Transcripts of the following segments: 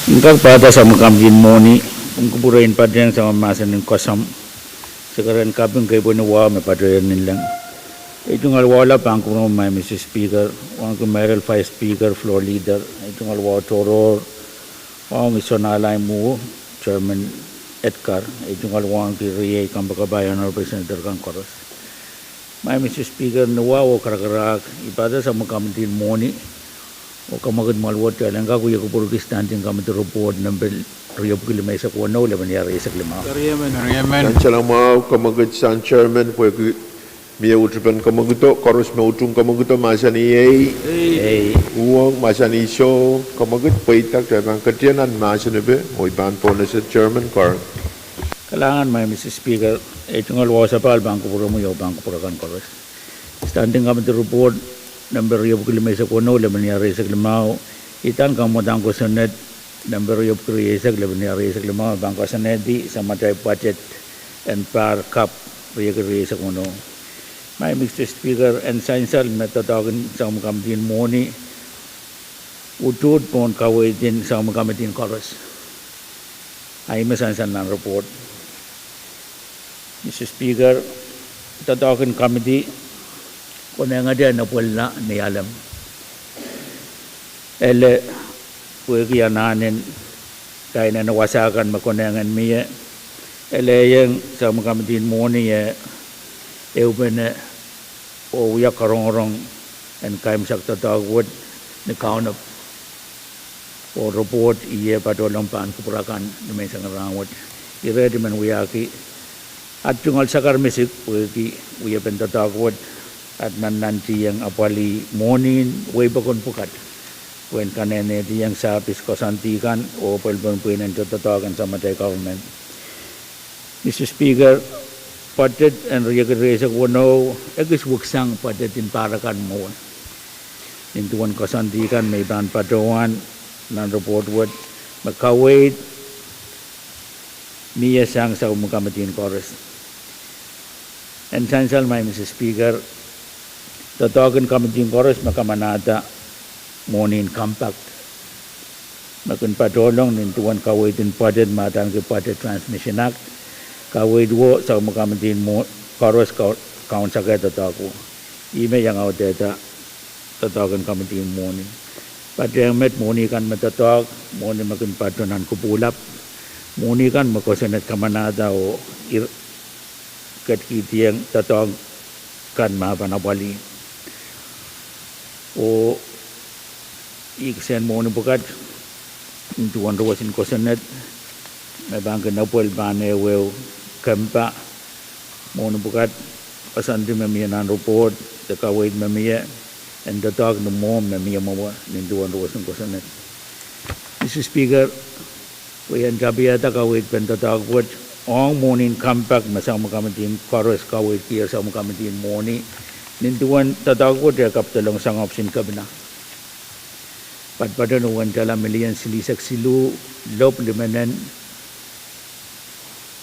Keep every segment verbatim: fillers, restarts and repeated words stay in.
Kak pahda sang me kamidi en mwohni, ong kupwure en patehng sang me mahsen en kosom, se keren kaping keipweni wahu me patohier ni leng. Ei tungoal wahu lap pahn kupwure mwo, Maing Mister Speaker, wauneki meirel Vice Speaker, Floor Leader, ei tungoal wahu tohrohr, wauneki sounalai mwo, Chairman Edgar, ei tungoal wauneki riei kompoakepahi, Honorable Senator kan koaros. Maing Mister Speaker, ni wahu oh karakarahk, I pahda sang me kamidi en mwohni, oh kamwakid mwahl wet, kitail en kak wie kupwurki Standing Committee Report nempe riepwiki limeisek weneu, lemon ia rieisek limau. Nan salemwahu kamwakid sang Chairman, pwehki mie utupen kamwakido, koaros me utung kamwakido mahsanih ei. Uhwong mahsanih soh, kamwakid pweida, kitail pahn ketien nan mahsanipe, oh I pahn pohnese Chairman Karen. Kalahngan Maing Mister Speaker, ei tungoal wahu sapahl pahn kupwuromwi oh pahn kupwure kan koaros. Standing Committee Report nempe riepwiki limeisek weneu, lemon ia rieisek limau, idahn kamwadang kosonned nempe riepwiki rieisek, lemon ia rieisek limau, pahn koasoanehdi samatail budget en pahr kapw riekid rieisek weneu. Maing Mister Speaker, en sansal me doadoahk en sang me kamidi en mwohni utuht pohn kaweid en sang me kamidi en koaros. A ih me sansal nan report. Mister Speaker, doadoahk en kamidi konehngete en epwella ni alem. Ele pwehki anahn en kainene wasa kan me konehng en mie, ele iang sang me kamidi en mwohni e ehupene oh wia karongorong en kaimwisekdoadoahk wet ni kaunop. Oh report iei patohlong pahn kupwur akan ni menseng en rahnwet. Ire di men wiahki at tungoal sakar misik pwehki wiepen doadoahk wet, at nannantihong apwalih mwohnien weipokon pwukat pwehn kanehnehdiong sahpis koasoandi kan oh pwelpwelpwihnen doadoahk en samatail government. Mister Speaker, budget en riekid rieisek weneu ekis weksang budget en pahr akan mwowe. Nin duwen koasoandi kan me I pahn patohwan nan report wet, me kaweid mie sang sang me kamidi en koaros. En sansal Maing Mister Speaker, doadoahk en kamidi en koaros me kamanahda mwohnien Compact me kin patohlong nin duwen kaweid en budget me adaneki Budget Transmission Act, kaweid wo sang me kamidi en mwo-, koaros kau-, kaun sake doadoahk wo. Ih me iang audehda doadoahk en kamidi en mwohni. Patehng met mwohni kan me doadoahk, mwohni me kin patoh nan kupwulap, mwohni kan me kosonned kamanahda oh ir- ketikihdiong doadoahk kan me pahn apwalih. Oh I kisehn mwohni pwukat nin duwen ruwesin kosonned me pahn kin epwel pahn ehuehu kempa. Mwohni pwukat, koasoandi me mie nan report de kaweid me mie, en doadoahk ni mwohmw me mie mwowe nin duwen ruwesin kosonned. Mister Speaker, pwe I en tapihada kaweid pen doadoahk wet ong mwohnien Compact me sang me kamidi en koaros kaweidkier sang me kamidi en mwohni, nin duwen doadoahk wet e kapidolong sang ohpis en kepina. Patpato ni uwen tala milion silihsek siluh, lop limenen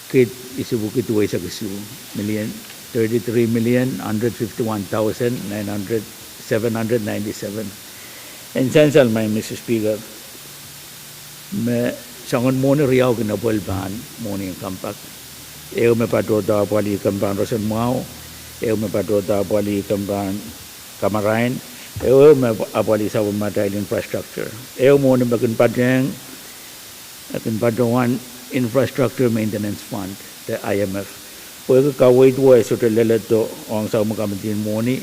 kid isuh wiki duweisek isuh, million, thirty-three million hundred fifty-one thousand nine hundred, seven hundred ninety-seven. En sansal Maing Mister Speaker, me soangen mwohni riau kin epwel pahn mwohnien Compact. Ehu me patohdo apwalih kempahn roson mwahu, ehu me patohdo apwalih kempahn kamarain, ehu me apwalih sapwellimatail infrastructure. Ehu mwohni me kin patehng, e kin patohwan Infrastructure Maintenance Fund de I M F. Pwehki kaweid wo e sohte leledo ong sang me kamidi en mwohni,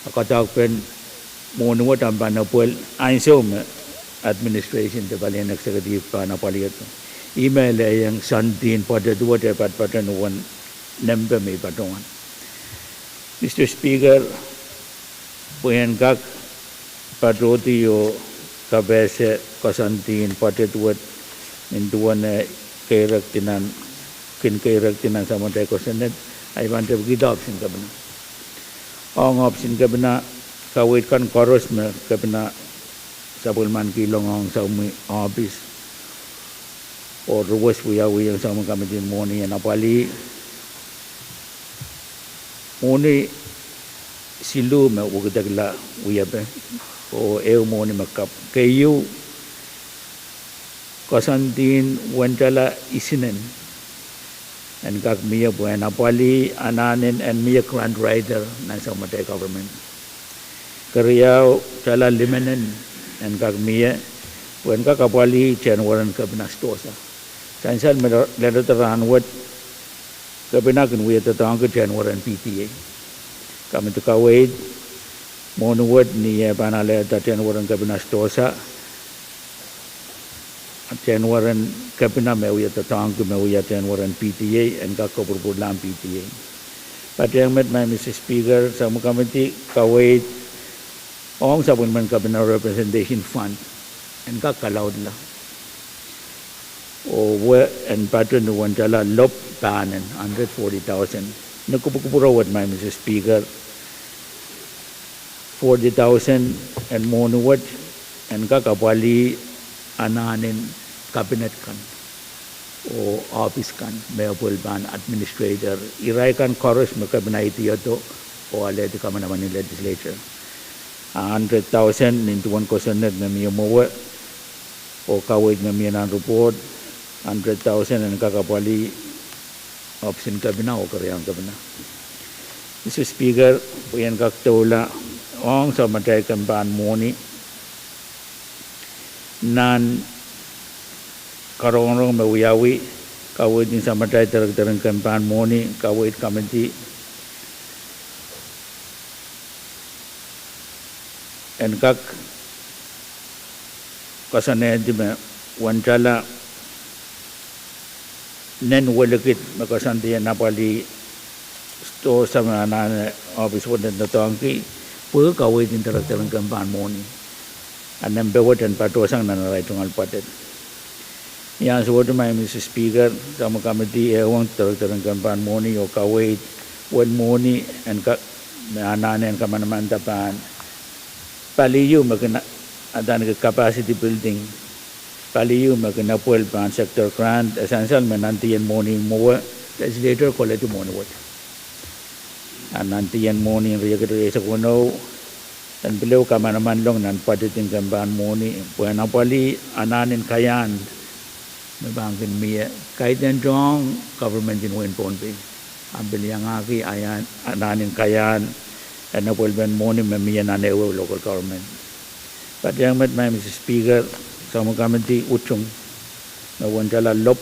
a doadoahkpen mwohni wet ahpw pahn epwel ansou me administration de palien executive pahn apwalihdo. Ih me e lelohng sondin budget wet e patpato ni uwen nempe me I patohwan. Mister Speaker, pwe en kak patohdi oh kapehse koasoandien budget wet nin duwen e keirek dinan, kin keirek dinan samatail kosonned, a I pahn tepkihda ohpis en kepina. Ong ohpis en kepina, kaweid kan koaros me kepina sapwellimaniki ong sang me ohpis oh ruwes wiawiong sang me kamidi en mwohni en apwalih, mwohni siluh me wekidekla wiepe, oh ehu mwohni me kapw. Keieu, koasoandi en wendala isinen en kak mie pwehn apwalih anahnen en mie grant writer nan sapwellimatail government. Keriau, tala limenen en kak mie pwehn kak apwalih tehnweren kepina sidohsa. Sansal me lel-, leledo rahn wet, kepina kin wie doadoahngki tehnweren P D A. Komidi kaweid, mwohni wet ni eh pahn alehda tehnweren kepina sidohsa, tehnweren kepina me wie doadoahngki me wia tehnweren P D A, en kak kopwurupwurlahng P D A. Patehng met, Madam Speaker, sapwellime komidi kaweid ong sapwellimen kepina representation fund en kak kalaudla, oh wia en pato ni wendala lop pahnen hundred forty thousand. Ni kupwukupwuro wet, Madam Speaker, forty thousand en mwohni wet en kak apwalih anahn en kabinet kan oh ohpis kan me apwalih pahn administrator, irail kan koaros me kepina idiodo oh alehdi kamanaman en legislature. A hundred thousand nin duwen kosonned me mie mwowe oh kaweid me mie nan report, hundred thousand en kak apwalih ohpisin kepina oh keriaun kepina. Madam Speaker, pwe I en kak doula ong sapwellimatail kempahn mwohni nan karongarongo me wiawi, kaweid en sapwellimatail director en kempahn mwohni, kaweid komidi en kak koasoanehdi me wendala nen welikid me koasoandi en apwalih sidohsa me anahne ohpis wet en doadoahngki, pwe kaweid en director en kempahn mwohni, a nempe wet en patohsang nan arail tungoal budget. Ni ansou wet, Madam Speaker, sapwellime komidi eh uhwong director en kempahn mwohni oh kaweid uwen mwohni en ka-, me anahne en kamanamanda pahn pali ehu me kin adaneki capacity building, pali ehu me kin apwalih pahn sector grant, e sansal me nan dih en mwohni mwowe, legislator koledi mwohni wet. A nan dih en mwohni en riekid rieisek weneu, en pil ehu kamanamanlong nan budget en kempahn mwohni pwehn apwalih anahn en kaiahn me pahn kin mie, kaidehn tohn government en wehin Pohnpei, ahpw pil iangahki anahn en kaiahn en apwalpen mwohni me mie nan ehuehu local government. Patehng met, Madam Speaker, sapwellime komidi utung me wendala lop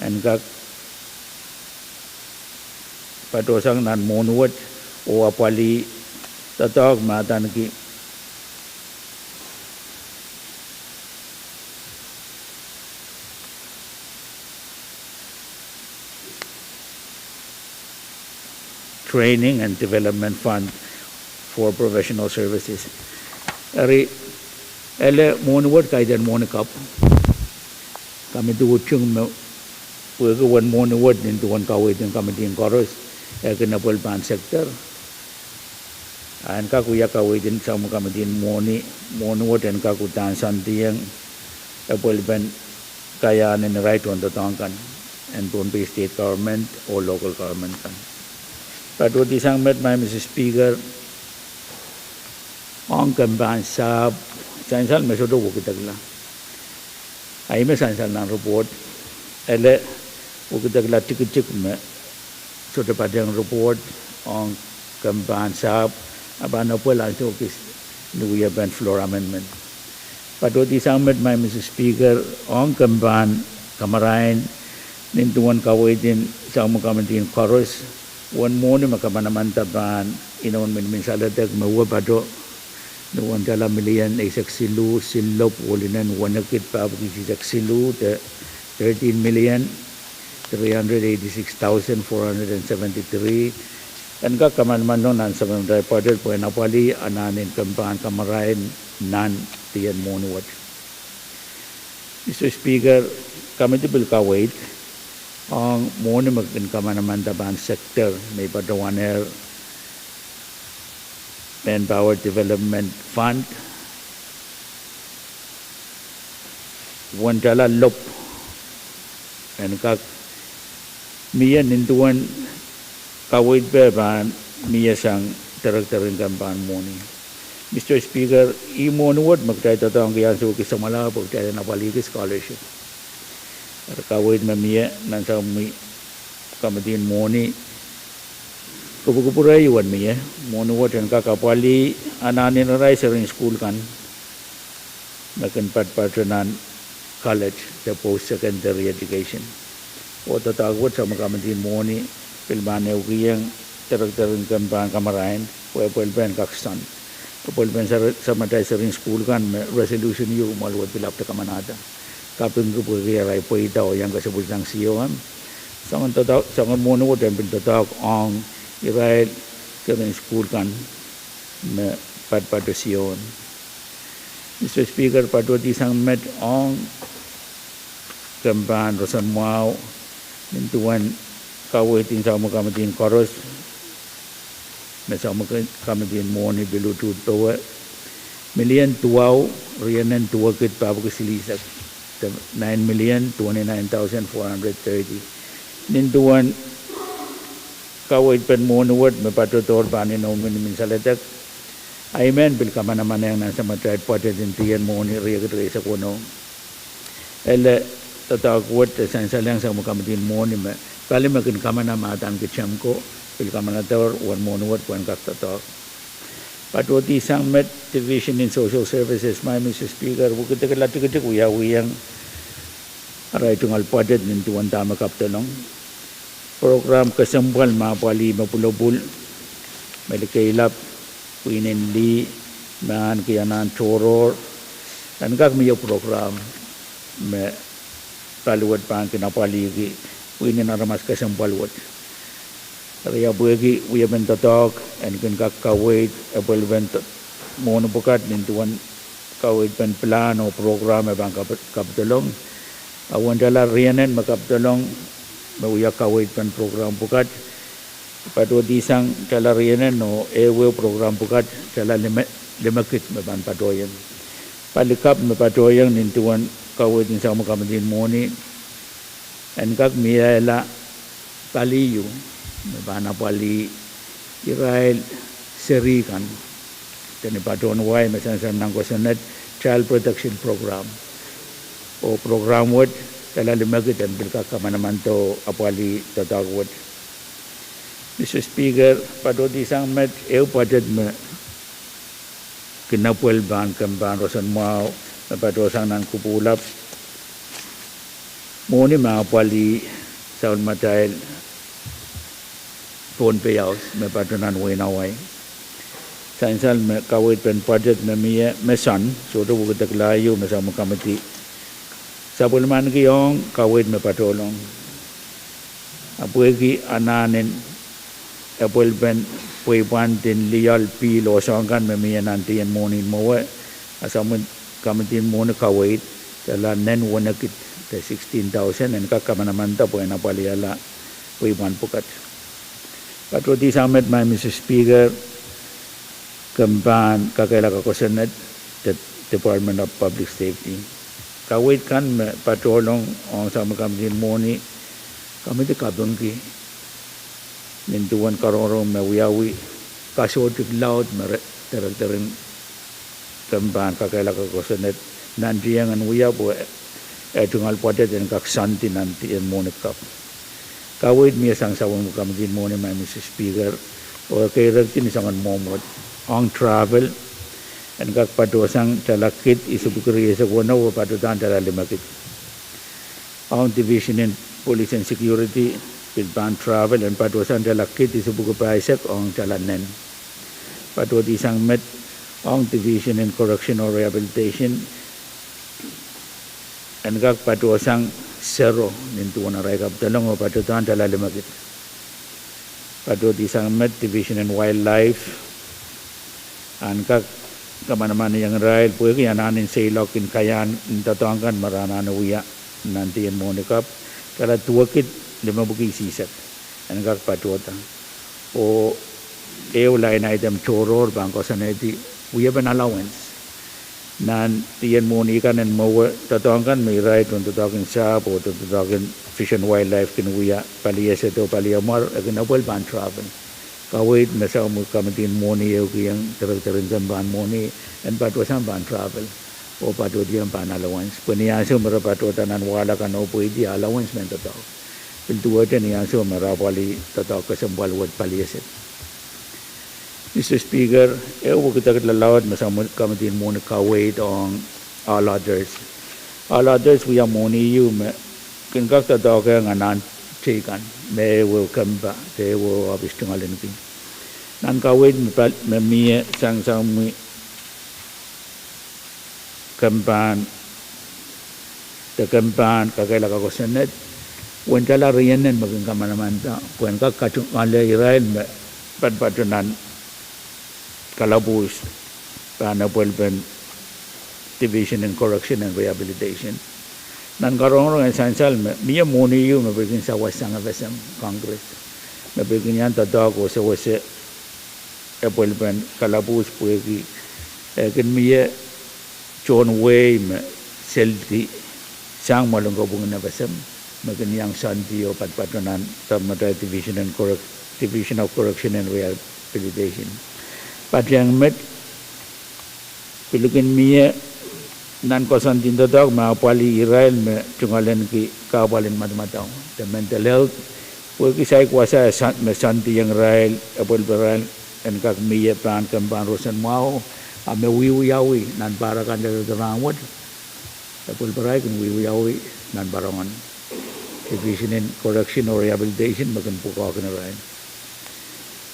en kak patohsang nan mwohni wet oh apwalih doadoahk me adaneki Training and Development Fund for Professional Services. Eri, ele mwohni wet kaidehn mwohni kapw. Komidi utung me pwehki uwen mwohni wet nin duwen kaweid en komidi koaros, e kin apwalih pahn sector, a en kak wia kaweid en sapwellime komidi mwohni, mwohni wet en kak uhdahn soandiong apwalpen kaiahn en irail tohndoadoahk kan en Pohnpei State Government oh local government kan. Patohdisang met, Madam Speaker, ong kempahn sahpw, sansal me sohte wekidekla, a ih me sansal nan report, ele wekidekla tikitik me sohte patehng report ong kempahn sahpw, a pahn apwalih ansou kis ni wiepen floor amendment. Patohdisang met, Madam Speaker, ong kempahn kamarain nin duwen kaweid en sapwellime komidi koaros, uwen mwohni me kamanamanda pahn inoun miniminisalehda me wia pato ni wendala milion eisek siluh, silopw, welinen, wenekid, pahpwiki, eisek siluh, de thirteen million three hundred eighty-six thousand four hundred and seventy-three, en kak kamanamanlong nan sapwellimatail budget pwehn apwalih anahn en kempahn kamarain nan dih en mwohni wet. Mister Speaker, komidi pil kaweid ong mwohni me kin kamanamanda pahn sector me I patohwanehr Manpower Development Fund, wendala lopw en kak mie nin duwen kaweid me pahn mie sang director en kempahn mwohni. Mister Speaker, ih mwohni wet me kitail doadoahngki ansou kis samwalahro pwe kitail en apwalihki scholarship. Eri kaweid me mie nan Samatail Komiti en Mwohni, kupwukupwure ieu en mie, mwohni wet en kak apwalih anahnen irail serihn sukuhl kan me kin patopato nan college de post-secondary education. Oh doadoahk wet Samatail Komiti en Mwohni pil pahn ehukihong director en kemp en kamarain pwe epwelpen kak soan epwelpen samatail serihn sukuhl kan me resolution ieu mwoahl wet pil ahpwte kamanahda. Kapingki pwehki arail pweida oh iang kesempwal sang siohwan. Soangen mwohni wet en pil doadoahk ong irail serihn sukuhl kan me patopato siohwan. Mr Speaker, patohdi sang met ong kemp en roson mwahu nin duwen kaweid en Samatail Komiti en koaros me Samatail Komiti en Mwohni pil utuht powe, milion duwau, rienen duwekid pahpwiki silihsek, nine million twenty-nine thousand four hundred thirty. Nin duwen kaweidpen mwohni wet me patohdohr pahn inou minimin saledek, ahi men pil kamanamanehng nan samatail pwoatet en dien mwohni riekid rieisek weneu. Ele doadoahk wet e sansalehiong Samatail Komiti en Mwohni me pali me kin kamana me adaneki TEMCO pil kamanadehr uwen mwohni wet pwehn kak doadoahk. Patohdi sang met Division en Social Services, Madam Speaker, wekidekla tikitik wiawihong arail tungoal pwoatet nin duwen dahme kapidolong. Prokram kesempwal me apwalih me pwulopwul, me likeilap, pwihn en lih, me ahneki anahn tohrohr, en kak mie prokram me pali wet pahn kin apwalihki pwihn en aramas kesempwal wet. Eri ahpw pwehki wiepen doadoahk en kin kak kaweid epwelpen mwohni pwukat nin duwen kaweidpen pilahn oh prokram me pahn kapidolong, a uwen tala rienen me kapidolong me wia kaweidpen prokram pwukat, patohdi sang tala rienen oh ehuehu prokram pwukat tala limekid me pahn patohieng. Pali kapw me patohieng nin duwen kaweid en Samatail Komiti en Mwohni en kak miehla pali ieu me pahn apwalih irail seri kan, dene patohwan wai me sansal nan kosonned Child Protection Program, oh prokram wet tala limekid en pil kak kamanamandohu apwalih doadoahk wet. Mr Speaker, patohdi sang met ehu pwoatet me kin epwel pahn kemp en roson mwahu me patohsang nan Kupwuhlap, mwohni me apwalih samatail Pohnpei House me patoh nan wehin Hawaii. Sansal me kaweidpen pwoatet me mie me soan, sohte wekidekla ieu me Samatail Komiti sapwellimaniki ong kaweid me patohlong, a pwehki anahnen epwelpen pweipwand en lioal pihl oh soahng kan me mie nan dien mwohni mwowe, a Samatail Komiti en Mwohni kaweid tala nen wenekid de sixteen thousand en kak kamanamanda pwehn apwalihala pweipwand pwukat. Patohdi sang met Madam Speaker, kemp en kakehlaka kosonned de Department of Public Safety. Kaweid kan me patohlong ong Samatail Komiti en Mwohni, komidi kapingki nin duwen karongarohng me wiawi kasohtik laud me director en kemp en kakehlaka kosonned nantiong en wia pwe eh tungoal pwoatet en kak soandi nan dien mwohni kapw. Kaweid mie sang Samatail Komiti en Mwohni Madam Speaker, oh e keirekdi ni soangen mwomwwed. Ong travel, en kak patohsang tala kid isipwiki rieisek weneu oh patohdahn tala limekid. Ong Division en Police and Security, pil pahn travel en patohsang tala kid isipwiki pahisek ong tala nen. Patohdi sang met ong Division en Correction oh Rehabilitation, en kak patohsang sero nin duwen arail kapidolong oh patohdahn tala limekid. Patohdi sang met Division en Wildlife, en kak kamanamaneiong irail pwehki anahnen seiloak en kaiahn en doadoahk kan me re anahne wia nan dien mwohni kapw, tala duwekid limepwiki isihsek, en kak patohda. Oh ehu line item tohrohr pahn koasoanehdi wiepen allowance. Nan dien mwohni kan en mwowe, doadoahk kan me irail tohndoadoahk en sahpw oh tohndoadoahk en Fish and Wildlife kin wia, pali esedo, pali emwer, e kin epwel pahn travel. Kaweid me Samatail Komiti en Mwohni ehukihong director en kemp en mwohni, en patohsang pahn travel. oh patohdiong pahn allowance. Pwe ni ansou me re patohda nan wahla kan oh pweidi, allowance men doadoahk. Pil duwehte ni ansou me re apwalih doadoahk kesempwal wet palieset. Mister Speaker, ehu wekidekla laud me sapwellimomwi komiti en mwohni kaweid ong All Others. All Others wia mwohni ehu me kin kak doadoahk anahn teikan, me ehu kempa, de ehu ohpis tungoaleniki. Nan kaweid me pal-, me mie sang sapwellimomwi kempahn, de kempahn kakehlaka kosonned, uwen tala rienen me kin kamanamanda, pwe en kak katungoale irail me patopato nan kalapwuhs pahn epwelpen Division en Correction and Rehabilitation. Nan karongorong en sansal me mie mwohni ehu me pil kin sawas sang FSM Congress, me pil kin iang doadoahk oh sewese epwelpen kalapwuhs pwehki e kin mie tohn wehi me seldi sang mwoalen kopwungin FSM, me kin iang soandi oh patopato nan sapwellimatail Division en Correc-, Division of Correction and Rehabilitation. Patehng met pil kin mie nan koasoandi doadoahk me apwalih irail me tungoaleniki kahpwal en madamadau, de mental health, pwehki saik wasa me soandiong irail, epwelperail en kak mie pahn kempahn roson mwahu, a me wiewiawi nan pahr akan leledo rahnwet, epwelperail kin wiewiawi nan parongen Division en Correction oh Rehabilitation me kin pwukoahkin irail.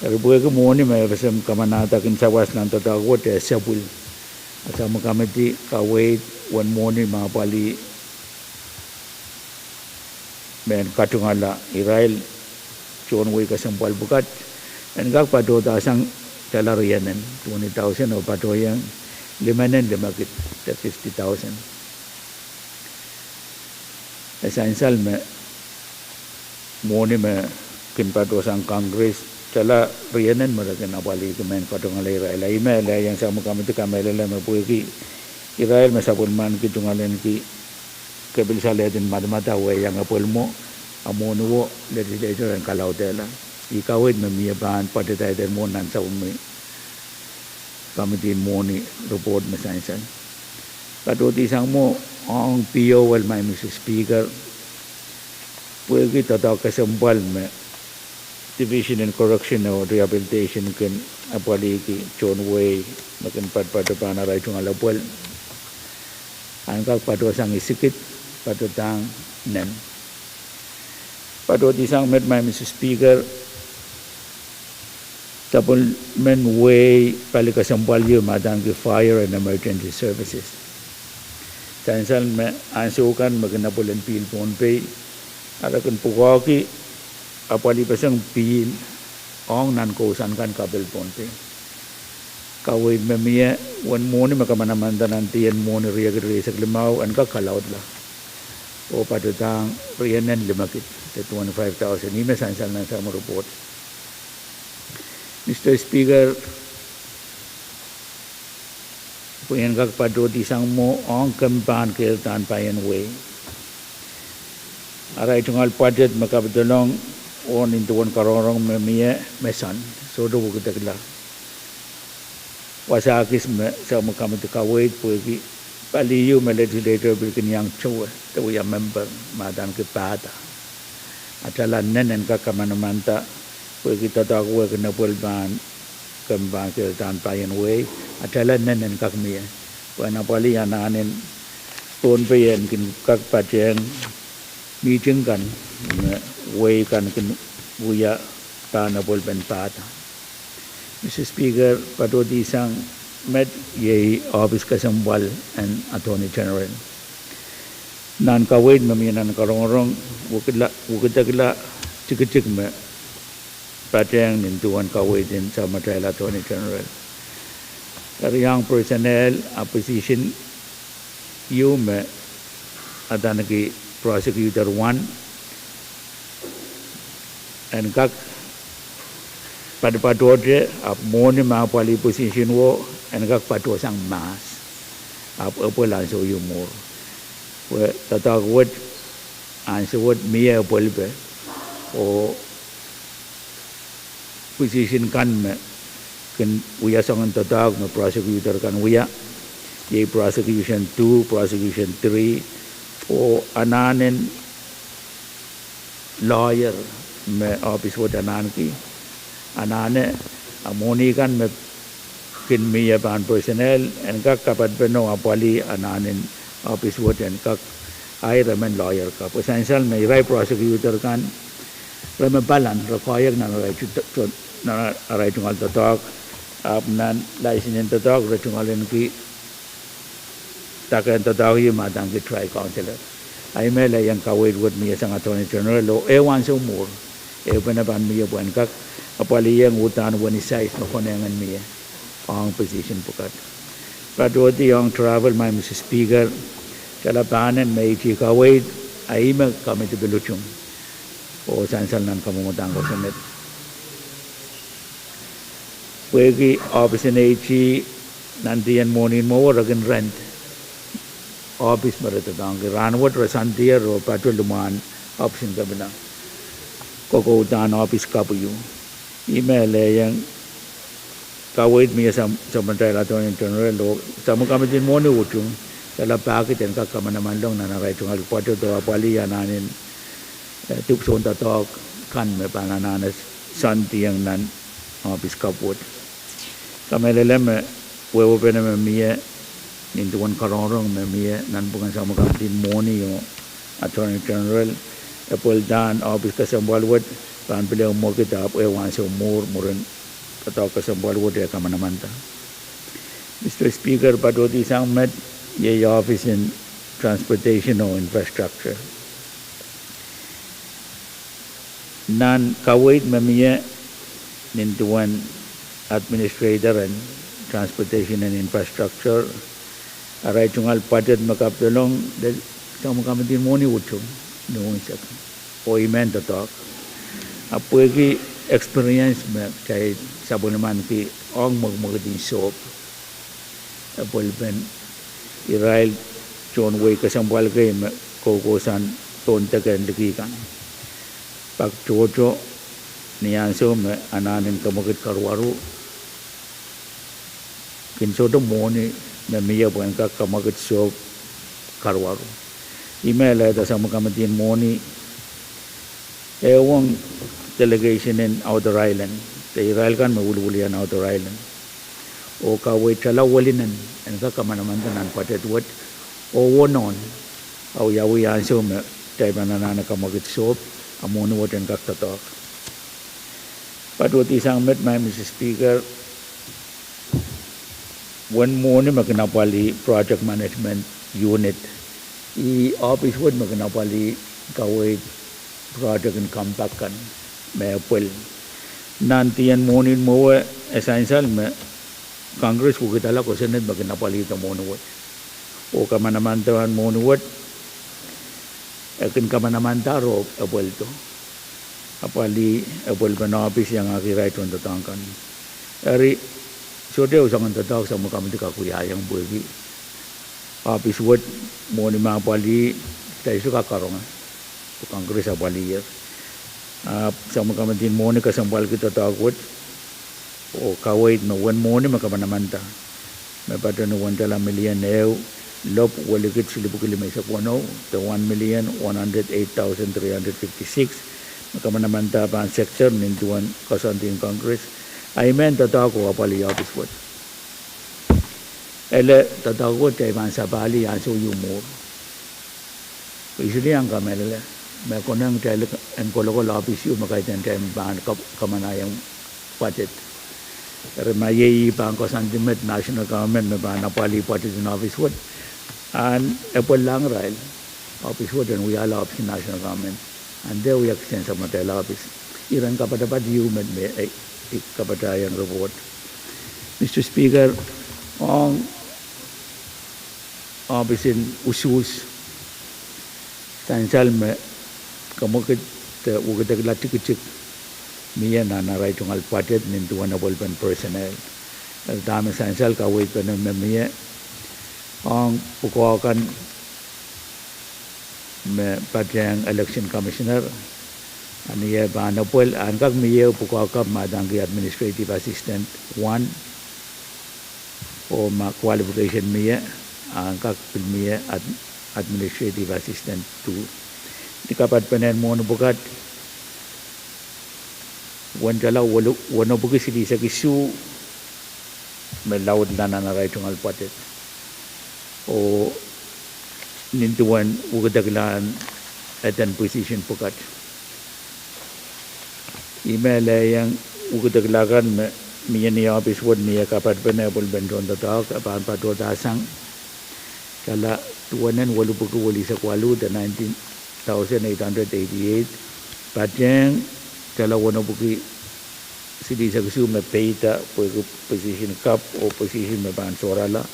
Eri pwehki mwohni me FSM kamanahda kin sawas nan doadoahk wet e sapwil, a sapwellimomwi komiti kaweid uwen mwohni me apwalih me en katungoala irail tohn wehi kesempwal pwukat, en kak patohda sang tala rienen, twenty thousand, oh patohieng limenen limekid, de fifty thousand. E sansal me mwohni me kin patohsang Congress tala rienen me re kin apwalihki me en katungoale irail. A ih me e lehieng sapwellimomwi komiti kamehlele me pwehki irail me sapwellimaniki tungoaleniki kepil salehden madamadau, e iang epwel mwo, a mwohni wet legislature en kalaudehla. Ih kaweid me mie pahn patohdahr mwo nan sapwellimomwi komiti en mwohni report me sansal. Patohdi sang mwo ong P O L, Madam Speaker, pwehki doadoahk kesempwal me Division en Correction oh Rehabilitation kin apwalihki tohn wehi me kin patopato pahn arail tungoal epwel, en kak patohsang isikid, patohdahng nen. Patohdi sang met, Madam Speaker, sapwellimen wehi pali kesempwal ieu me adaneki Fire and Emergency Services. Sansal me ansou kan me kin epwel en pihl Pohnpei, a re kin pwukoahki apwalihpeseng pihl ong nan kousoan kan kapil Pohnpei. Kaweid me mie, uwen mwohni me kamanamanda nan dih en mwohni riekid rieisek limau en kak kalaudla oh patohdahng rienen limekid, de twenty-five thousand. Ih me sansal nan sapwellimomwi report. Mister Speaker, pwe en kak patohdi sang mwo ong kempahn keirdahn paien wehi. Arail tungoal budget me kapidolong oh nin duwen karongorong me mie me soan, sohte wekidekla. Wasa kis me sapwellimomwi komiti kaweid pwehki pali ieu me legislature pil kin iang towe de wia member me adaneki pahda. A tala nen en kak kamanamanda pwehki doadoahk wet kin epwel pahn kempahn keirdahn paien wehi, a tala nen en kak mie pwe en apwalih anahn en Pohnpei en kin kak patehng mihting kan me wehi kan kin wia pahn epwelpen pahda. Mister Speaker, patohdi sang met iei ohpis kesempwal en Attorney General. Nan kaweid me mie nan karongorong, wekidekla tikitik me patehng nin duwen kaweid en sapwellimatail Attorney General. Eri ong personnel a position ieu me adaneki Prosecutor One, en kak patopatohte, ahpw mwohni me apwalih position wo en kak patohsang mahs, ahpw epwel ansou ieu mwuhr. Pwe doadoahk wet, ansou wet mie epwelpe, oh position kan me kin wia soangen doadoahk me prosecutor kan wia, iei prosecution two, prosecution three, oh anahnen lawyer me ohpis wet anahnki, anahne, a mwohni kan me kin mie pahn personnel en kak kapatpene apwalih anahnen ohpis wet en kak air emen lawyer ka. Pwe sansal me irail prosecutor kan, re me pahn, re koahiek nan arail tungoal doadoahk, ahpw nan license en doadoahk re tungoal ahneki dake en doadoahk ieu me adaneki trial counsel. Ahi me laiong kaweid wet mie sang Attorney General oh ehu ansou mwuhr, ehupene pahn mie pwehn kak apwalihiong uhdahn wenihmw sais me konehng en mie ong position pwukat. Patohdi ong travel, Madam Speaker, kitail pahn en mehteih kaweid, a ih me committee pil utung oh sansal nan kamwomwdahn kosonned. Pwehki ohpis en AG, nandien mwohni mwowe re kin rent ohpis me re doadoahngki. Rahnwet re sandier oh patoh limwahn ohpis en kepina, kokoudahn ohpis kapw ieu. Ih me laiong kaweid mie sang, sang atail Attorney General oh sang committee en mwohni utung, kitail pahkid en kak kamanamanlong nan arail tungoal budget oh apwalih anahnen, eh, dipwisoun doadoahk kan me pahn anahne sandiong nan ohpis kapw wet. Kamehlele me wehwehpene me mie nin duwen karongorong me mie nanpwungen sang committee en mwohni oh Attorney General, e pweldahn ohpis kesempwal wet pahn pil ehu mwekid ahpw ehu ansou mwuhr mwurin doadoahk kesempwal wet e kamanamanda. Mister Speaker, patohdi sang met, iei ohpis en transportation oh infrastructure. Nan kaweid me mie nin duwen administrator en transportation and infrastructure, arail tungoal budget me kapedolong sang committee en mwohni utung ni unsek, oh I men doadoahk. Ahpw pwehki experience me kitail sapwellimaniki ong mwekimwekid en sohp, epwelpen irail tohn wehi kesempwal kei me koukousoan tohn deke en liki kan, pak tohto ni ansou me anahn en kemwekid karuwaru kin sohte mwohni me mie pwehn kak kemwekid sohp karuwaru. I men alehda sang committee en mwohni, e uhwong delegation en Outer Island, de irail kan me wiliwilian Outer Island, oh kaweid tala welinen en kak kamanamanda nan budget wet, oh wonohn, awiawih ansou me kitail pahn anahne kemwekid sohp, a mwohni wet en kak doadoahk. Patohdi sang met, Madam Speaker, uwen mwohni me kin apwalih project management unit, ih ohpis wet me kin apwalih kaweid project en compact kan me pwel. Nandien mwohni mwowe, e sansal me Congress wekidala kosonned me kin apwalihda mwohni wet, oh kamanamandawan mwohni wet e kin kamanamandahr oh epweldo, apwalih epwelpen ohpis iangahki irail tohn doadoahk kan. Eri, sohte ehu soangen doadoahk sang committee kak wiahiong pwehki ohpis wet mwohni me apwalih, kitail sohte kak karonge, pwe Congress apwaliher. Ahpw sang committee en mwohni kesempwalki doadoahk wet, oh kaweid me uwen mwohni me kamanamanda me patohwan uwen tala million ehu, lop welikid silipwiki limeisek weneu, de one million one hundred eight thousand three hundred fifty-six, me kamanamanda pahn sector nin duwen koasoandi en Congress, a I men doadoahk oh apwalih ohpis wet. Ele doadoahk wet kitail pahn sapahlih ansou ieu mwuhr. I sohte iang kamehlele me konehng kitail en kolokol ohpis ieu me kaidehn kitail pahn kamanahiong budget. Eri ma iei pahn koasoandi met national government me pahn apwalih budget en ohpis wet, a e pwel lahng irail ohpis wet en wiahla ohpis en national government, a de wia kisehn sang atail ohpis. Iren kapatapat ieu met me I kapatahiong report. Mister Speaker, ong ohpis en usuhs, sansal me kemwekid de wekidekla tikitik mie nan arail tungoal budget nin duwen epwelpen personnel. Eri dahme sansal kaweidpene me mie ong pwukoa kan me patehng election commissioner, a ni eh pahn epwel, a en kak mie ehu pwukoa kapw me adaneki administrative assistant one, Oh ma qualification mie, a kak pil mie administrative assistant tu. Ni kapadepenehn mwohni pwukat, uwen tala wenepwiki silihsek isuh me laudla nan arail tungoal budget. Oh nin duwen wekidekla eden position pwukat, I melehiong wekidekla kan me mie ni ohpis wet, mie kapadepenehn pwelpen tohndoadoahk, e pahn patohdahsang tala duwen en welipwiki welihsek waluh de nineteen thousand eight hundred eighty-eight, patehng tala wenepwiki silihsek isuh me peida pwehki position kapw oh position me pahn sohrala.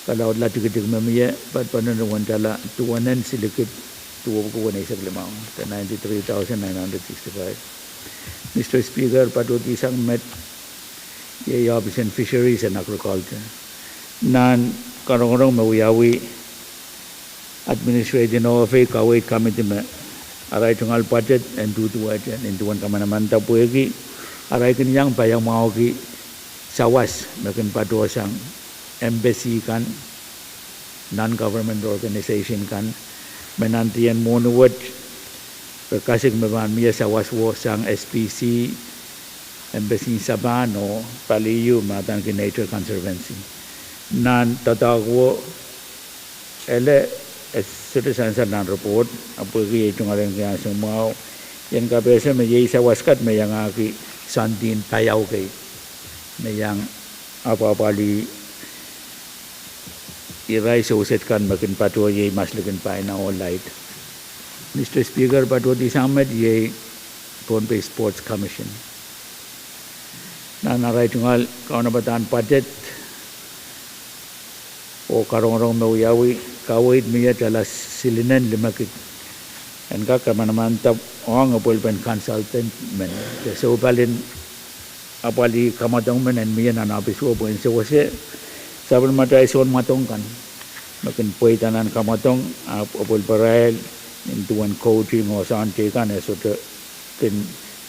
Kalaudla tikitik me mie, padepen uwen tala duwen en silikid duwepwiki weneisek limau de ninety-three thousand nine hundred sixty-five. Mister Speaker, patohdi sang met iei ohpis en Fisheries and Agriculture. Nan karongorong me wiawi, administrative office kaweid committee me arail tungoal budget en duduwehte nin duwen kamanaman da pwehki arail kin iang paiamwahuki sawas me kin patohsang embassy kan, non-government organization kan me nantihong mwohni wet, re kasik me pahn mie sawas wo sang SPC, embassy en Sapan oh pali ieu me adaneki Nature Conservancy. Nan doadoahk wo, ele, e sohte sansal nan report, ahpw pwehki iei tungoal en iansoun mwahu, I en kapehse me iei sawas kat me iangahki soandihn paiau kei me iang apwapwalih irail sewesehd kan me kin patoh iei maslikin paina oh laid. Mister Speaker, patohdi sang met iei Pohnpei Sports Commission. Nan arail tungoal kaunopadahn budget oh karongorong me wiawi, kaweid mie tala silinen limekid en kak kamanaman da ong epwelpen consultant men de soupalin apwalih kamwadong men en mie nan ohpis wo pwehn sewese sapwellimatail sounmwadong kan me kin pweida nan kamwadong, ahpw epwelparail nin duwen coaching oh soahng teikan e sohte kin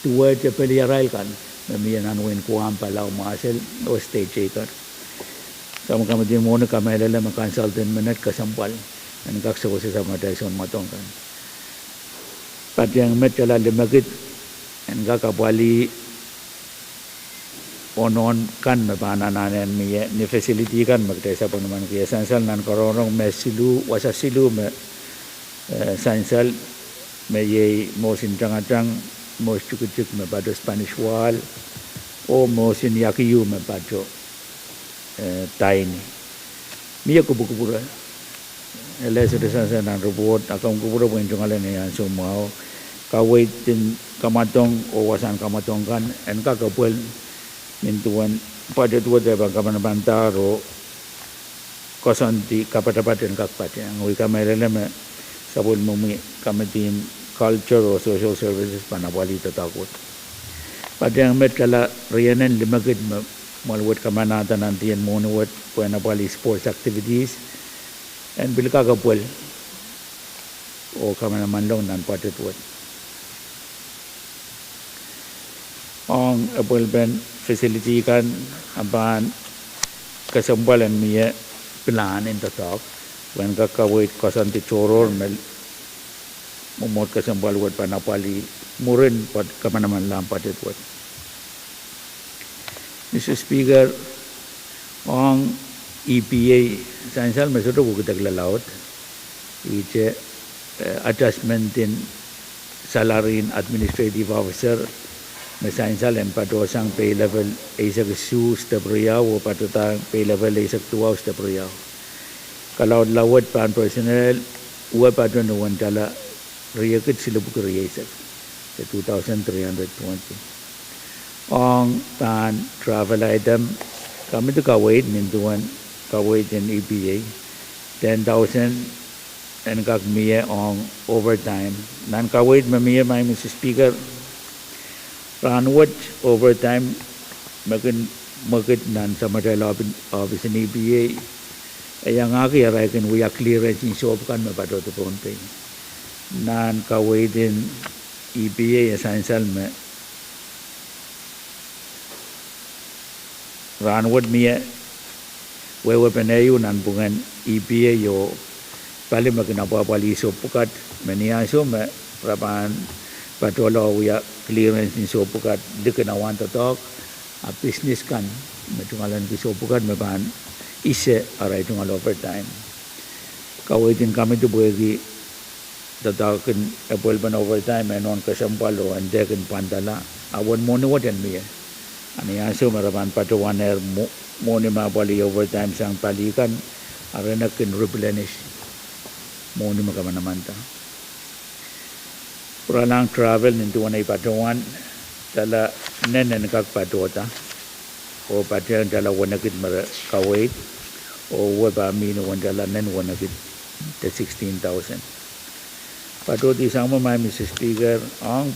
duwehte peliarail kan me mie nan wehin Guam, Palau, Marshall oh state teikan. Sapwellimatail mwohni kamehlele me consultant menet kesempwal en kak sewese sapwellimatail sounmwadong kan. Patehng met tala limekid en kak apwalih onohn kan me pahn anahne en mie ni facility kan me kitail sapwellimaniki. E sansal nan karongorong me siluh, wasa siluh me, eh, sansal, me iei mohsin tangatang, mohs tikitik me patoh Spanish Wall, oh mohsin iakiu me patoh, eh, Daini. Mie kupwukupwure, ele sohte sansal nan report, a kupwukupwure pwehn tungoal en iansoun mwahu. Kaweid en kamwadong oh wasahn kamwadong kan en kak epwel nin duwen budget wet e pahn kamanamandahr oh koasoandi kapatapat en kak patehng. Oh I kamehlele me sapwellimomwi Committee en Culture oh Social Services pahn apwalih doadoahk wet. Patehng met tala rienen limekid me mwoal wet kamanahda nantihong mwohni wet pwehn apwalih sports activities en pil kak epwel oh kamanamanlong nan budget wet. Ong epwelpen facility kan, a pahn kesempwal en mie pilahn en doadoahk pwehn kak kaweid koasoandi tohrohr me mwomwohd kesempwal wet pahn apwalih mwurin kamanamanlahn budget wet. Mister Speaker, ong EPA, sansal me sohte wekidekla laud, ihte, eh, adjustment en salary en administrative officer me sansal en patohsang pay level eisek isuh step riau oh patohdahng pay level eisek duwau step riau. Kalaudla wet pahn personnel, uwe patoh ni uwen tala riekid silipwuki rieisek, the two thousand three hundred twenty. Ong pahn travel item, komiti kaweid nin duwen kaweid en EPA, ten thousand en kak mie ong overtime. Nan kaweid me mie, Madam Speaker, rahnwet overtime me kin mwekid nan samatail ohpis en EPA, e iangahki arail kin wia clearance en sohp kan me patohdo Pohnpei. Nan kaweid en EPA e sansal me rahnwet mie Wehwehpen ehu nanpwungen E P A oh pali me kin apwahpwalih sohp pwukat me ni ansou me re pahn patohla oh wia clearance en sohp pwukat likin awa en doadoahk, a business kan me tungoal ahneki sohp pwukat me pahn ese arail tungoal overtime. Kaweid en committee pwehki doadoahk en apwalpen overtime e nohn kesempwal oh en dehkin pwandala, a uwen mwohni wet en mie. A ni ansou me re pahn patohwanehr mwo-, mwohni me apwalih overtime sang pali kan, a re nek kin replenish mwohni me kamanamanada. Pwuralahng travel nin duwen ei patohwan, dahla nen en kak patohda, oh patehng dahla wenekid me re kaweid, oh wehwehpe mih ni uwen dahla nen wenekid de sixteen thousand. Patohdi sang me, Madam Speaker, ong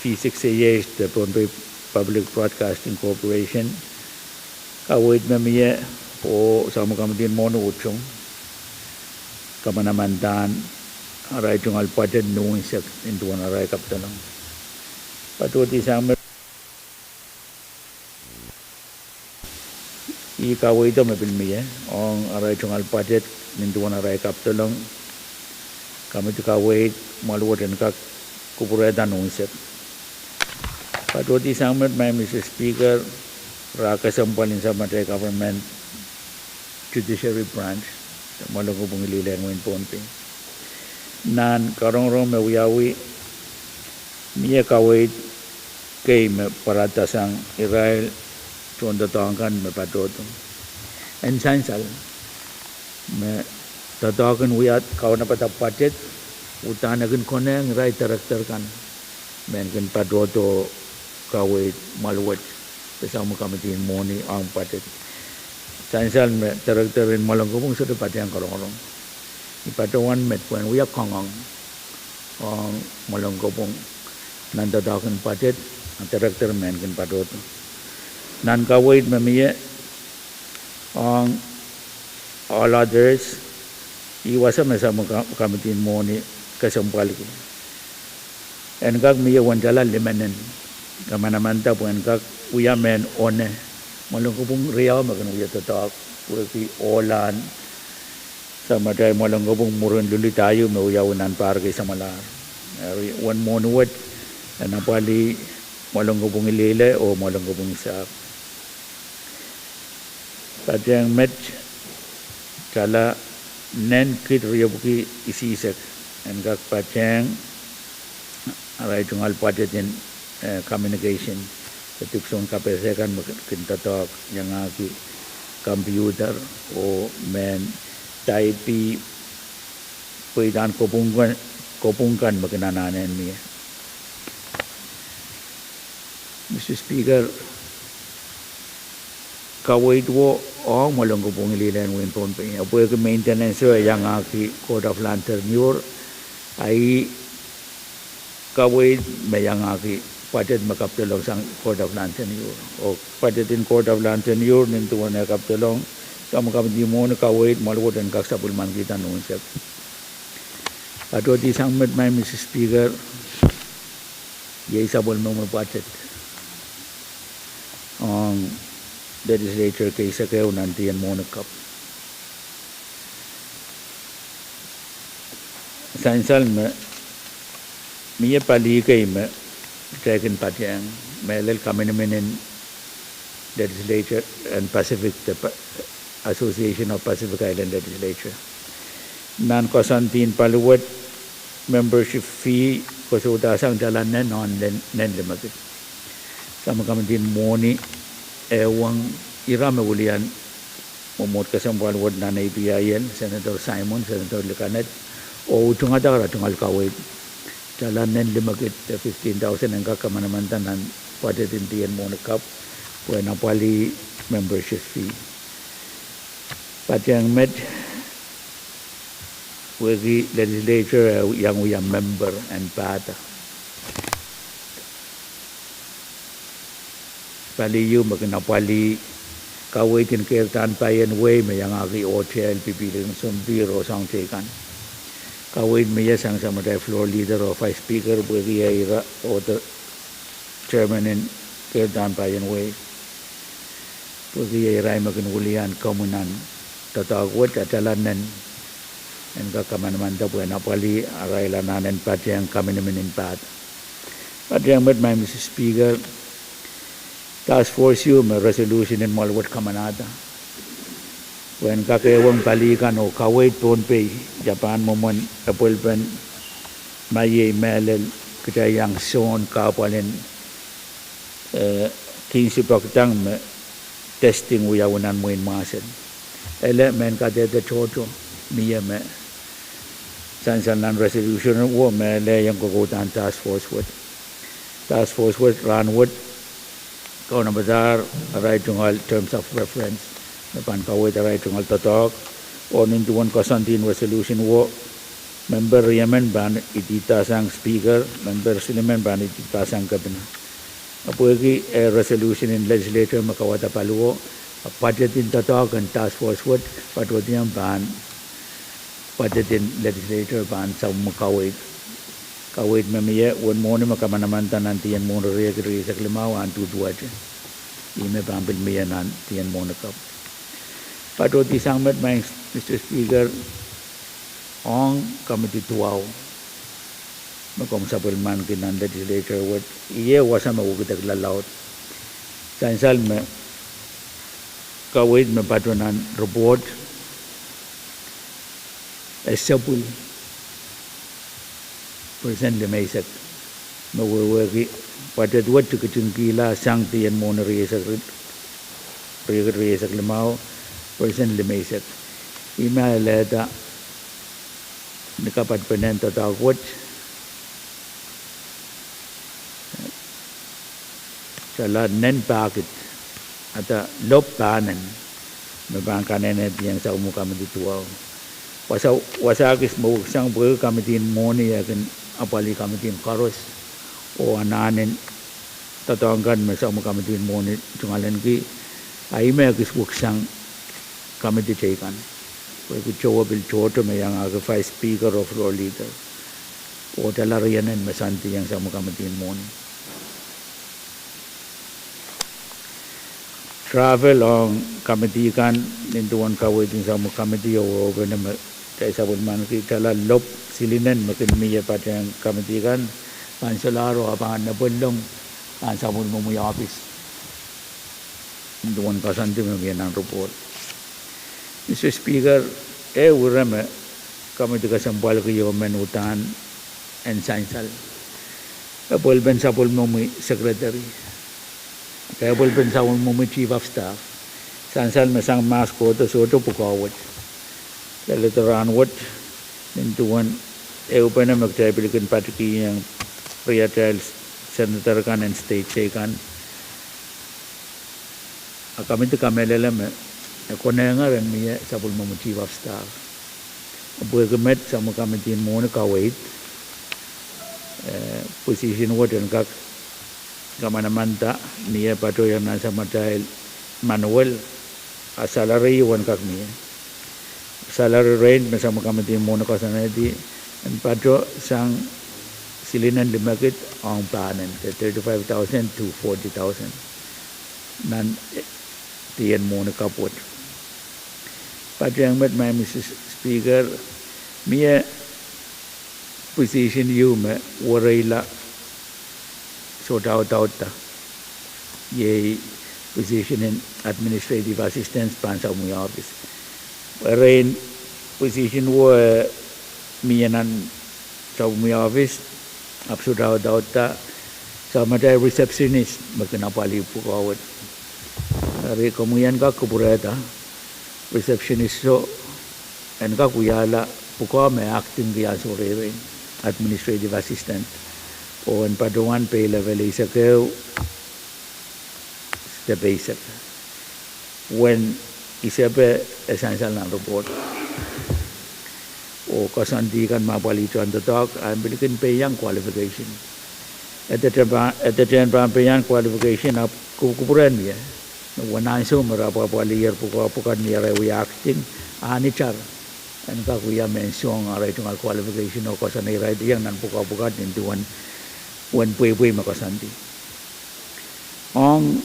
V six A H de Pohnpei Public Broadcasting Corporation, kaweid me mie oh sang me committee en mwohni utung kamanamanadahn arail tungoal budget ni unsek nin duwen arail kapwdelong. Patohdi sang me, ih kaweido me pil mie ong arail tungoal budget nin duwen arail kapwdelong, committee kaweid mwoaluwet en kak kupwurehda ni unsek. Patohdi sang me, Madam Speaker, rah kesempwal en sapwmatail government judiciary branch, mwoalen kopwung lihla en wehin Pohnpei. Nan karongorong me wiawi, mie kaweid kei me pwarada sang irail tohndoadoahk kan me patohdo. En sansal me doadoahk en wia kaunopada budget, uhdahn e kin konehng irail director kan me kin patohdo kaweid mwoaluwet de sang me committee en mwohni ong budget. Sansal me director en mwoalen kopwung sohte patehng karongorong. I patohwan met pwehn wia kangoang ong mwoalen kopwung nan doadoahk en budget, a director me kin patohdo. Nan kaweid me mie ong all others, ih wasa me sang me ka-, committee en mwohni kesempwalki. En kak mie uwen dahla limenen kamanamanada pwe en kak wia mehn one mwoalen kopwung riau me kin wia doadoahk, pwehki ohlahn sapwmatail mwoalen kopwung mwurin luludahio me wiawi nan pahr kei samwalahr. Eri uwen mwohni wet en apwalih mwoalen kopwung lihla oh mwoalen kopwung sahpw. Patehng met, dahla nen kid riepwiki isihsek, en kak patehng arail tungoal budget en, eh, communication, de dipwisoun kapehse kan me kin doadoahk iangahki computer oh mehn type pweidahn kopwung kan, kopwung kan me kin anahne mie. Mister Speaker, kaweid wo ong mwoalen kopwung lihla en wehin Pohnpei, a pwehki maintenance e iangahki Court of Land Tenure, a ih kaweid me iangahki budget me kapwdelong sang Court of Land Tenure. Oh budget en Court of Land Tenure nin duwen eh kapwdelong, sang me committee mwohni kaweid mwoaluwet en kak sapwellimanikihda ni unsek. Patohdi sang met, Madam Speaker, iei sapwellime budget ong legislature kei sekeu nan dih en mwohni kapw. Sansal me mie pali kei me kitail kin patehng, mehlel kaminimin en legislature en Pacific, de Pa-, Association of Pacific Island Legislature. Nan koasoandien pali wet, membership fee koasoandasang dahla nen, nen, nen limekid. Sang me committee en mwohni, e wahn ira me wilian mwomwohd kesempwal wet nan A P I L, Senator Simon, Senator Likanet, oh utungada ara tungoal kaweid dahla nen limekid, fifteen thousand, en kak kamanamanada nan budget en dih en mwohni kapw pwehn apwalih membership fee. Patehng met, pwehki legislature e iang wia member en pahda pali ieu me kin apwalih kaweid en keirdahn pai en wehi me iangahki hotel, pipihli en sompihr oh soahng teikan. Kaweid me ie sang sapwmatail floor leader oh vice speaker pwehki ira oh de chairman en keirdahn pai en wehi. Pwehki iei irail me kin wilian komwi nan doadoahk wet, a tala nen en kak kamanaman da pwehn apwalih arail anahn en patehng kaminimin en pahda. Patehng met, Madam Speaker, task force ieu me resolution en mwoal wet kamanahda pwehn kak ehuong pali kan oh kaweid Pohnpei, ia pahn mwomwen epwelpen ma iei mehlel kitail iang sohn kahpwal en eh, kihnsi poakidang me testing wiawi nan mwein mwahsel. Ele mehn kadehde tohto mie me sansal nan resolution wo me ele iang kokoudahn task force wet. Task force wet rahnwet kaunopada arail tungoal terms of reference me pahn kaweid arail tungoal doadoahk, oh nin duwen koasoandien resolution wo, memper riemen pahn idihda sang Speaker, memper silimen pahn idihda sang Kepina. A pwehki eh resolution en legislature me kauwada paliwar, a budget en doadoahk en task force wet patohdiong pahn budget en legislature pahn samwomw kaweid. Kaweid me mie uwen mwohni me kamanaman da nan dien mwohni riekid rieisek limau ahn duduwehte. Ih me pahn pil mie nan dien mwohni kapw. Patohdi sang met, Madam Speaker, ong committee duwau me komw sapwellimaniki nan legislature wet, iei wasa me wekidek laud. Sansal me kaweid me patoh nan report, e sapwil percent limeisek me wehwehki budget wet tikitingkihla sang dien mwohni riekid rieisek limau, percent limeisek. Ih me alehda ni kapatpenen doadoahk wet, tala nen pahkid, ada lop pahnen, me pahn kanehnehdiong sapwellimomwi committee duwau. Wasa, wasa kis me weksang pwehki committee en mwohni e kin apwalih committee en koaros, oh anahn en doadoahk kan me sapwellimomwi committee en mwohni tungoalenki, a ih me kis weksang committee teikan. Pwehki towe pil tohto me iangahki Vice Speaker oh Floor Leader, oh tala rienen me sandiong sapwellimomwi committee en mwohni. Travel ong committee kan, nin duwen kaweid en sapwellimomwi committee oh wehwehpene me kitail sapwellimaniki, tala lop silinen me kin mie patehng committee kan, pahn solahr oh pahn epwellong nan sapwellimomwi ohpis. Nin duwen koasoandi me mie nan report, Mr Speaker, ehu ire me committee kesempwalki oh men uhdahn en sansal, epwelpen sapwellimomwi secretary, epwelpen sapwellimomwi chief of staff. Sansal me sang mahs kohdo sohte pwukoa wet. Leledo rahnwet, nin duwen ehupene me kitail pil kin patikihong riatail senator kan en state teikan, a committee kamehlele me e konehng en mie sapwellimomwi chief of staff. Pwehki met, sapwellimomwi committee en mwohni kaweid, eh, position wet en kak kamanaman da, mie patohwan nan samatail manual, a salary wet en kak mie. Salary range me sapwellimomwi committee en mwohni koasoanehdi en patoh sang silinen limekid ong pahnen, thirty-five thousand to forty thousand, nan dien mwohni kapw wet. Patehng met, Madam Speaker, mie position ieu me wereila sohte audaudda, iei position en administrative assistant pahn sapwellimomwi ohpis. Erein position wet mie nan sapwellimomwi ohpis, ahpw sohte audaudda, samatail receptionist me kin apwalih pwukoa wet. Eri komwi en kak kupwurehda receptionist iso en kak wiahla pwukoa me acting ki ansou reirei, administrative assistant, oh en patohwan pay level eisek ehu, step eisek, uwen isepe e sansal nan report. Oh koasoandi kan me apwalih tohn doadoahk, a pil kin peiang qualification. E dete pahn peiang qualification, ahpw kupwuren ie, uwen ansou me re apwalih pwukoa pwukat ni arail wia acting, a ni itar en kak wia mehn song arail tungoal qualification oh koasoandi irail iang nan pwukoa pwukat nin duwen uwen pweipwei me koasoandi. Ong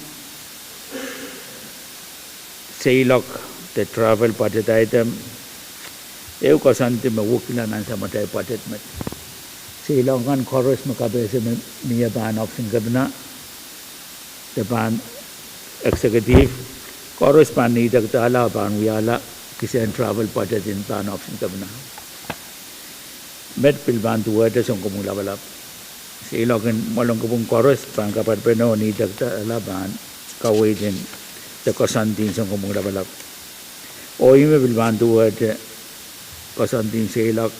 seiloak de travel budget item, ehu koasoandi me wekila nan samatail budget met. Seiloak kan koaros me kapehse me mie pahn ohpis en kepina, de pahn executive, koaros pahn nihdektala, pahn wiahla kisehn travel budget en pahn ohpis en kepina. Met pil pahn duwehte Sounkomour Lapalap. Seiloak en mwoalen kopwung koaros pahn kapatpene oh nihdektala pahn kaweid en de koasoandi en Sounkomour Lapalap. Oh ih me pil pahn duwehte koasoandi en seiloak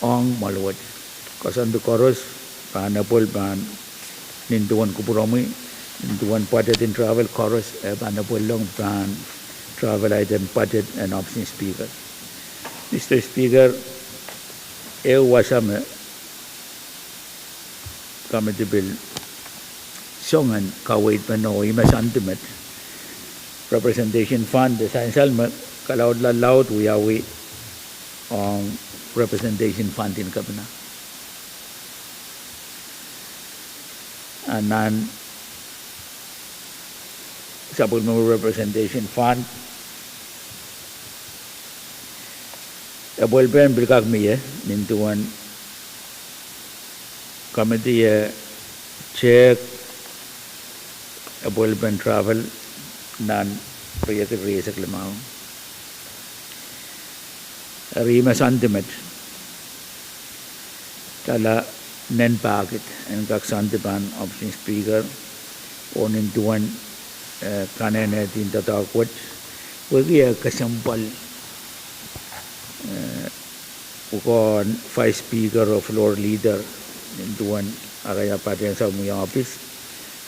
ong mwoaluwet. Koasoandi koaros pahn epwel pahn nin duwen kupwuromwi, nin duwen budget en travel koaros, e pahn epwel long pahn travel item budget en ohpis en Speaker. Mister Speaker, ehu wasa me committee pil song en kaweid pene oh ih me soandi met, representation fund, de sansal me kalaudla laud wiawi ong representation fund en kepina. A nan sapwellime representation fund, epwelpen pil kak mie nin duwen committee e tehk epwelpen travel nan riekid rieisek limau. Eri ih me soandi met, tala nen pahkid en kak soandi pahn ohpis en Speaker, oh nin duwen, eh, kanenehdi en doadoahk wet, pwehki e kesempwal, eh, pwukoahn Vice Speaker oh Floor Leader, nin duwen arail patehng sapwellime ohpis,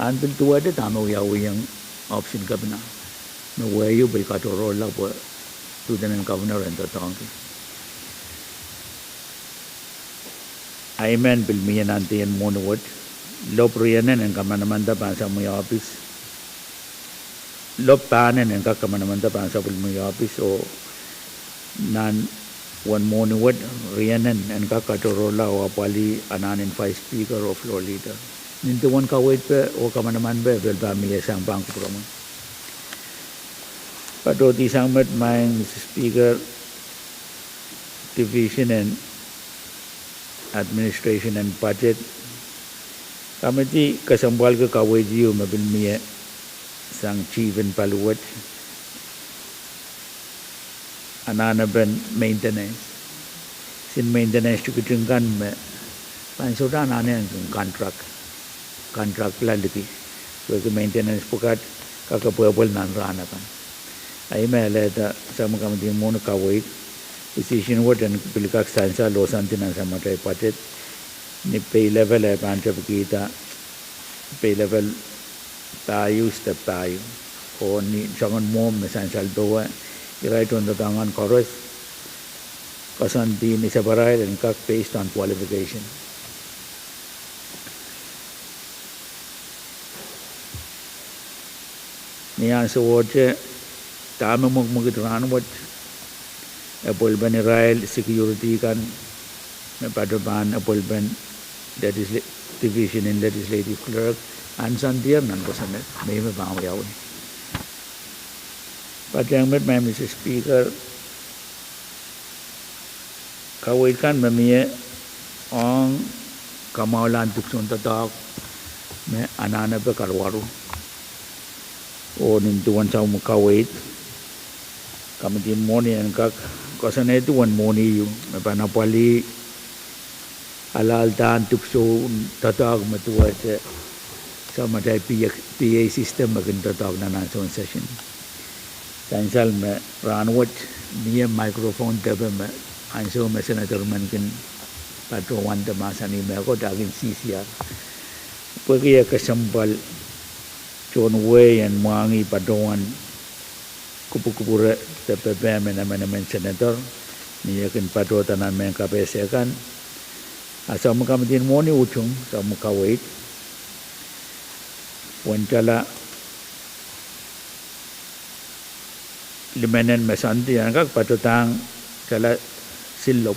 ahn pil duwehte dahme wiawihong ohpis en kepina, me wehio pil katohrohrla pwe Lieutenant Governor en doadoahngki. Ahi men pil mie nan dien mwohni wet, lop rienen en kamanamanada pahn sapwellime ohpis, lop pahnen en kak kamanamanada pahn sapwellime ohpis, oh nan uwen mwohni wet rienen en kak katohrohrla oh apwalih anahn en Vice Speaker oh Floor Leader. Nin duwen kaweid pe oh kamanaman pe, pil pahn mie sang pahn kupwuromwi. Patohdi sang met, Maing Mister Speaker, Division en Administration and Budget Committee kesempwalki kaweid ieu me pil mie sang chief en pali wet, anahnepen maintenance. Sin maintenance tikitik kan me pahn sohte anahne kin contract, contractla liki, pwehki maintenance pwukat kak epwepwel nan rahn akan. Ahi me alehda sapwellime committee mwohni kaweid, decision wet en pil kak sansal oh soandi nan samatail budget, ni pay level e pahn tepikihda pay level pahieu, step pahieu, oh ni soangen mwohmw me sansal powe, irail tohndoadoahk kan koaros, koasoandi ni sapwarail en kak based on qualification. Ni ansowohte, dahme mwekmwekid rahnwet, epwelpen irail security kan me patohwan epwelpen legisla-, Division en Legislative Clerk, ansoandier nan kosonned me ih me pahn wiawi. Patehng met, Maing Mister Speaker, kaweid kan me mie ong kamwahulahn dipwisoun doadoahk me anahnepe karuwaru. Oh nin duwen sapwellime kaweid, committee mwohni en kak koasoanehdi uwen mwohni ieu me pahn apwalih alahldahr dipwisoun doadoahk me duwehte sapwellime P A system me kin doadoahk nan ansoun session. Sansal me rahnwet mie microphone depe me ansou me senator men kin patohwanda mahsanih mehkot, a kin sisiar. Pwehki e kesempwal tohn wehi en mwahngih patohwan kupwukupwure de pepehm en emenemen senator, ni e kin patohda nan mehn kapehse kan, a sapwellime committee mwohni utung sapwellime kaweid pwehn tala limenen me soandi en kak patohdahng tala sillop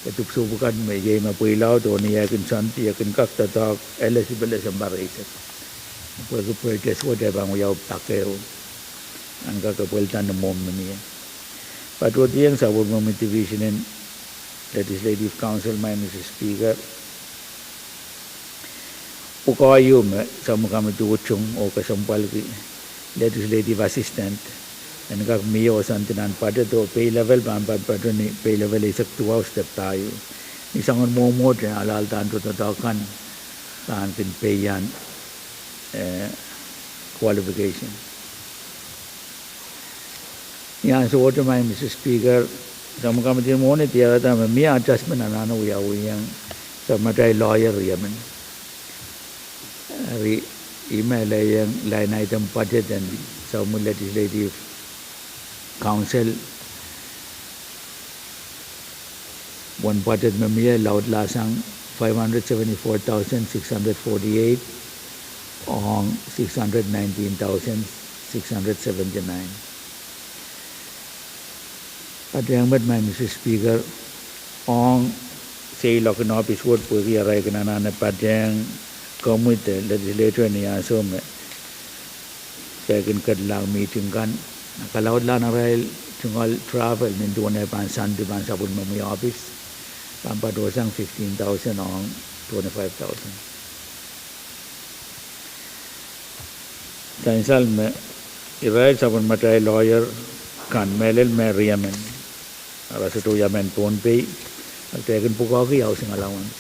de dipwisou pwukat me iei me pweilaud, oh ni e kin soandi e kin kak doadoahk ele sipele sounpar eisek. Pwehki purchase wet e pahn wiawi pak ehu. Ahn kak epwelda ni mwohmw me mie. Patohdiong sapwellimomwi division en Legislative Council, Madam Speaker, pwukoa ieu me sapwellimomwi kamidi utung oh kesempwalki legislative assistant en kak mie oh soandi nan budget oh pay level pahn patpato ni pay level eisek duwau step pahieu. Ni soangen mwomwohte alahldahr doadoahk kan pahn kin pay ian, eh, qualification. Ni ansou wet, Madam Speaker, sapwellimomwi kamidi mwohni diarada me mie adjustment anahne wiawihong sapwellimatail lawyer riemen. Eri, ih me lelohng line item budget en sapwellimomwi Legislative Council uwen budget me mie laudla sang five hundred seventy-four thousand six hundred forty-eight ong six hundred nineteen thousand six hundred seventy-nine. Patehng met, Madam Speaker, ong seiloak en ohpis wet pwehki arail kin anahne patehng komwi de legislature ni ansou me kitail kin ketlahng mihting kan. Kalaudlahn arail tungoal travel nin duwen eh pahn soandi pahn sapwellimomwi ohpis pahn patohsang fifteen thousand ong twenty-five thousand. Sansal me irail sapwellimatail lawyer kan mehlel me riemen, ara sohte wia mehn Pohnpei, a kitail kin pwukoahki housing allowance.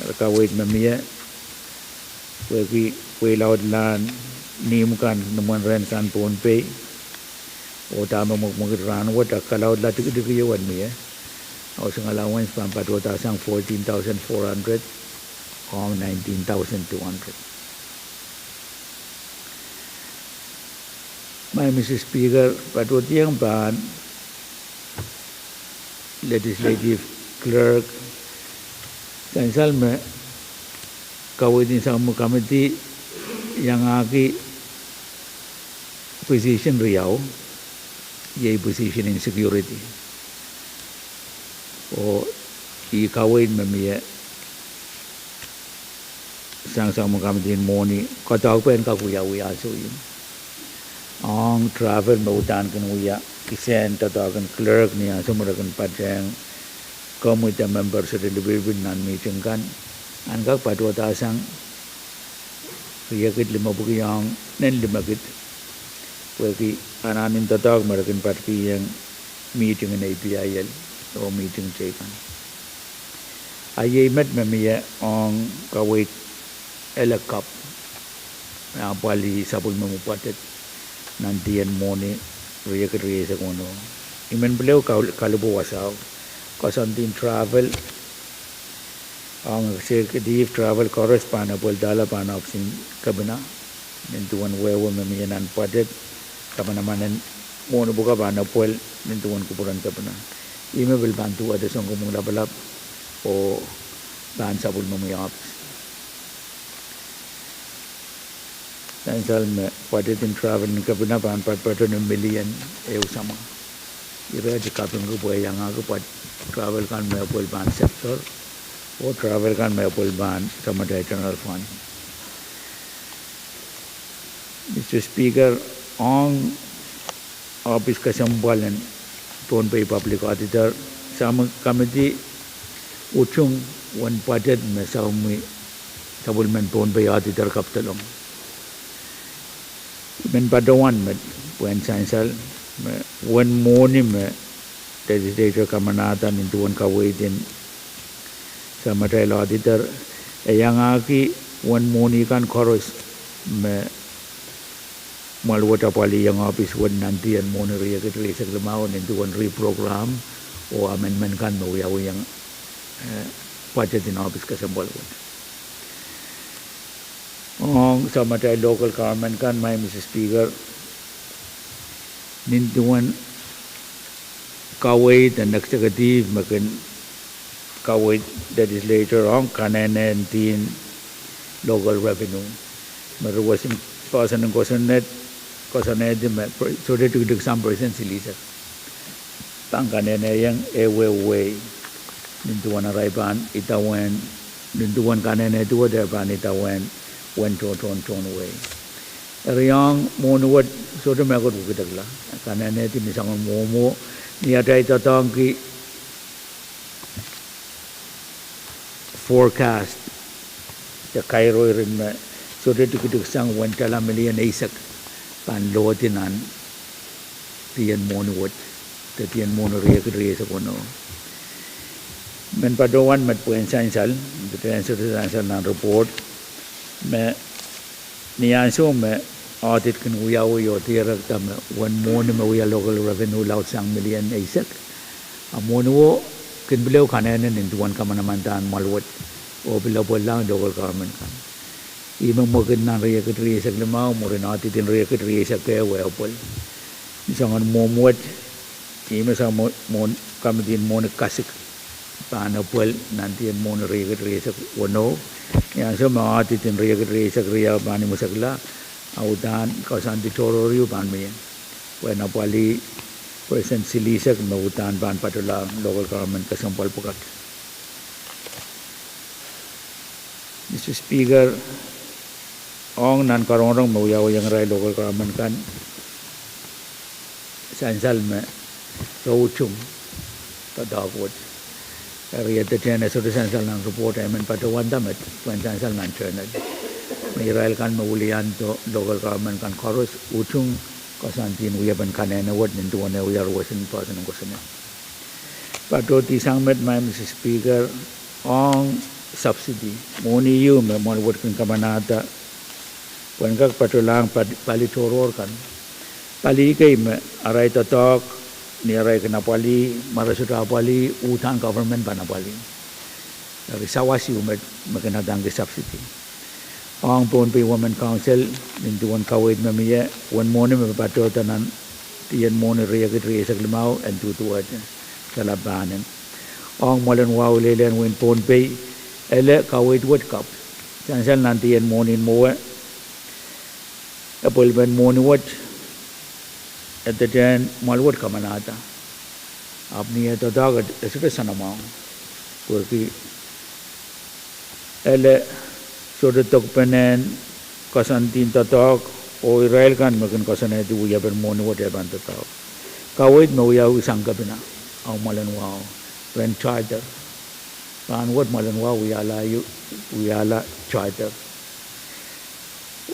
Eri kaweid me mie pwehki pweilaudlahn ihmw kan, nimwen rehn kan Pohnpei, oh dahme mwekmwekid rahnwet, a kalaudla tikitik ieu en mie, housing allowance pahn patohda sang fourteen thousand four hundred ong nineteen thousand two hundred. Madam Speaker, patohdiong pahn legislative clerk, sansal me kaweid en sapwellimomwi kamidi iangahki position riau, iei position en security oh ih kaweid me mie sang sapwellimomwi kamidi mwohni, koadoahk pwe en kak wiawi ansou ieu. Ong travel me uhdahn kin wia kisehn doadoahk en clerk ni ansou me re kin patehng komwi de member sohte lipilipil nan mihting kan, ahn kak patohda sang riekid limepwiki ong nen limekid, pwehki anahnen doadoahk me re kin patkihong mihting en A P I L oh mihting teikan. A iei met me mie ong kaweid ele kapw me apwalih sapwellimomwi budget nan dih en mwohni riekid rieisek weneu. I men pil ehu kal-, kalipwo wasao, koasoandi en travel, ong executive travel koaros pahn epweldahla pahn ohpis en kepina, nin duwen wehwe me mie nan budget, kamanaman en mwohni pwuka pahn epwel nin duwen kupwuren kepina. Ih me pil pahn duwehte Sounkomour Lapalap oh pahn sapwellimomwi ohpis. Sansal me budget en travel en kepina pahn patpato ni million ehu samwa. Ire ti kapingki pwe iangahki pwe travel kan me epwel pahn sector oh travel kan me epwel pahn sapwellimatail general fund. Mr Speaker, ong ohpis kesempwal en Pohnpei Public Auditor, sapwellimomwi kamidi utung uwen budget me sapwellimen, sapwellimen Pohnpei Auditor kapidolong. I men patohwan me pwehn sansal me uwen mwohni me legislature kamanahda nin duwen kaweid en sapwellimatail auditor, e iangahki uwen mwohni kan koaros me mwoahl wet apwalihong ohpis wet nan dih en mwohni riekid rieisek limau nin duwen reprogram oh amendment kan me wiawihong, eh, budget en ohpis kesempwal wet. Ong sapwellimatail local government kan, Madam Speaker, nin duwen kaweid en executive me kin kaweid legislature ong kanehnen dihn local revenue, me re wesen poahsoan en kosonned, kosonned me sohte tikitik sang percent silihsek, pahn kanehnehiong ehuehu wehi nin duwen arail pahn idawehn, nin duwen kanehne duwehte pahn idawehn uwen tohtohn tohn wehi. Eri ong mwohni wet, sohte mehkot wekidekla. Kanehnehdi ni soangen mwomwo, ni atail doadoahngki forecast de kairo iren me sohte tikitik sang wen tala milion eisek pahn lohdi nan dien mwohni wet, de dien mwohni riekid rieisek weneu. Men patohwan met pwehn sansal, de pwehn sohte sansal nan report, me ni ansou me audit kin wiawi oh dierekda me wen mwohni me wia local revenue laud sang milion eisek, a mwohni wo kin pil ehu kanehne nin duwen kamanamandan mwahl wet, oh pil apwalih local government kan. Ihme mwekid nan riekid rieisek limau, mwurin audit en riekid rieisek ehu e apwalih. Ni soangen mwomw wet, ihme sang mwo-, mwohn-, kamidin mwohni kasik pahn apwalih nan dien mwohni riekid rieisek weneu. Ni ansou me audit en riekid rieisek riau pahn imwisekla, a uhdahn koasoandi tohrohr ehu pahn mie, pwehn apwalih percent silihsek me uhdahn pahn patohlahng local government kesempwal pwukat. Mr Speaker, ong nan karongorong me wiawiong irail local government kan, sansal me re utung doadoahk wet. Eri e determine, e sohte sansal nan report, I men patohwanda met pwehn sansal nan journal, me irail kan me wiliandi local government kan koaros utung koasoandien wiepen kanehne wet nin duwen eh wia roson poahsoan en kosonned. Patohdi sang met, Madam Speaker, ong subsidy, mwohni ehu me mwahl wet kin kamanahda pwehn kak patohlahng pali tohrohr kan. Pali kei me arail doadoahk, ni arail kin apwalih, ma re sohte apwalih, uhdahn government pahn apwalih. Eri sawas ehu met me kin adaneki subsidy. Ong Pohnpei Women Council, nin duwen kaweid me mie, wen mwohni me patohda nan dien mwohni riekid rieisek limau en duduwehte, sala pahnen. Ong mwoalen wahu lelehn wein Pohnpei, ele kaweid wet kapw. Sansal nan dien mwohni mwowe, apwalih pen mwohni wet, e determine mwahl wet kamanahda. Ahpw ni eh doadoahk e sohte soanamwahu, pwehki ele sohte dokpenen koasoandien doadoahk, oh irail kan me kin koasoanehdi wiepen mwohni wet e pahn doadoahk. Kaweid me wiawi sang kepina ong mwoalen wahu, ren charter. Rahnwet mwoalen wahu wiahla charter.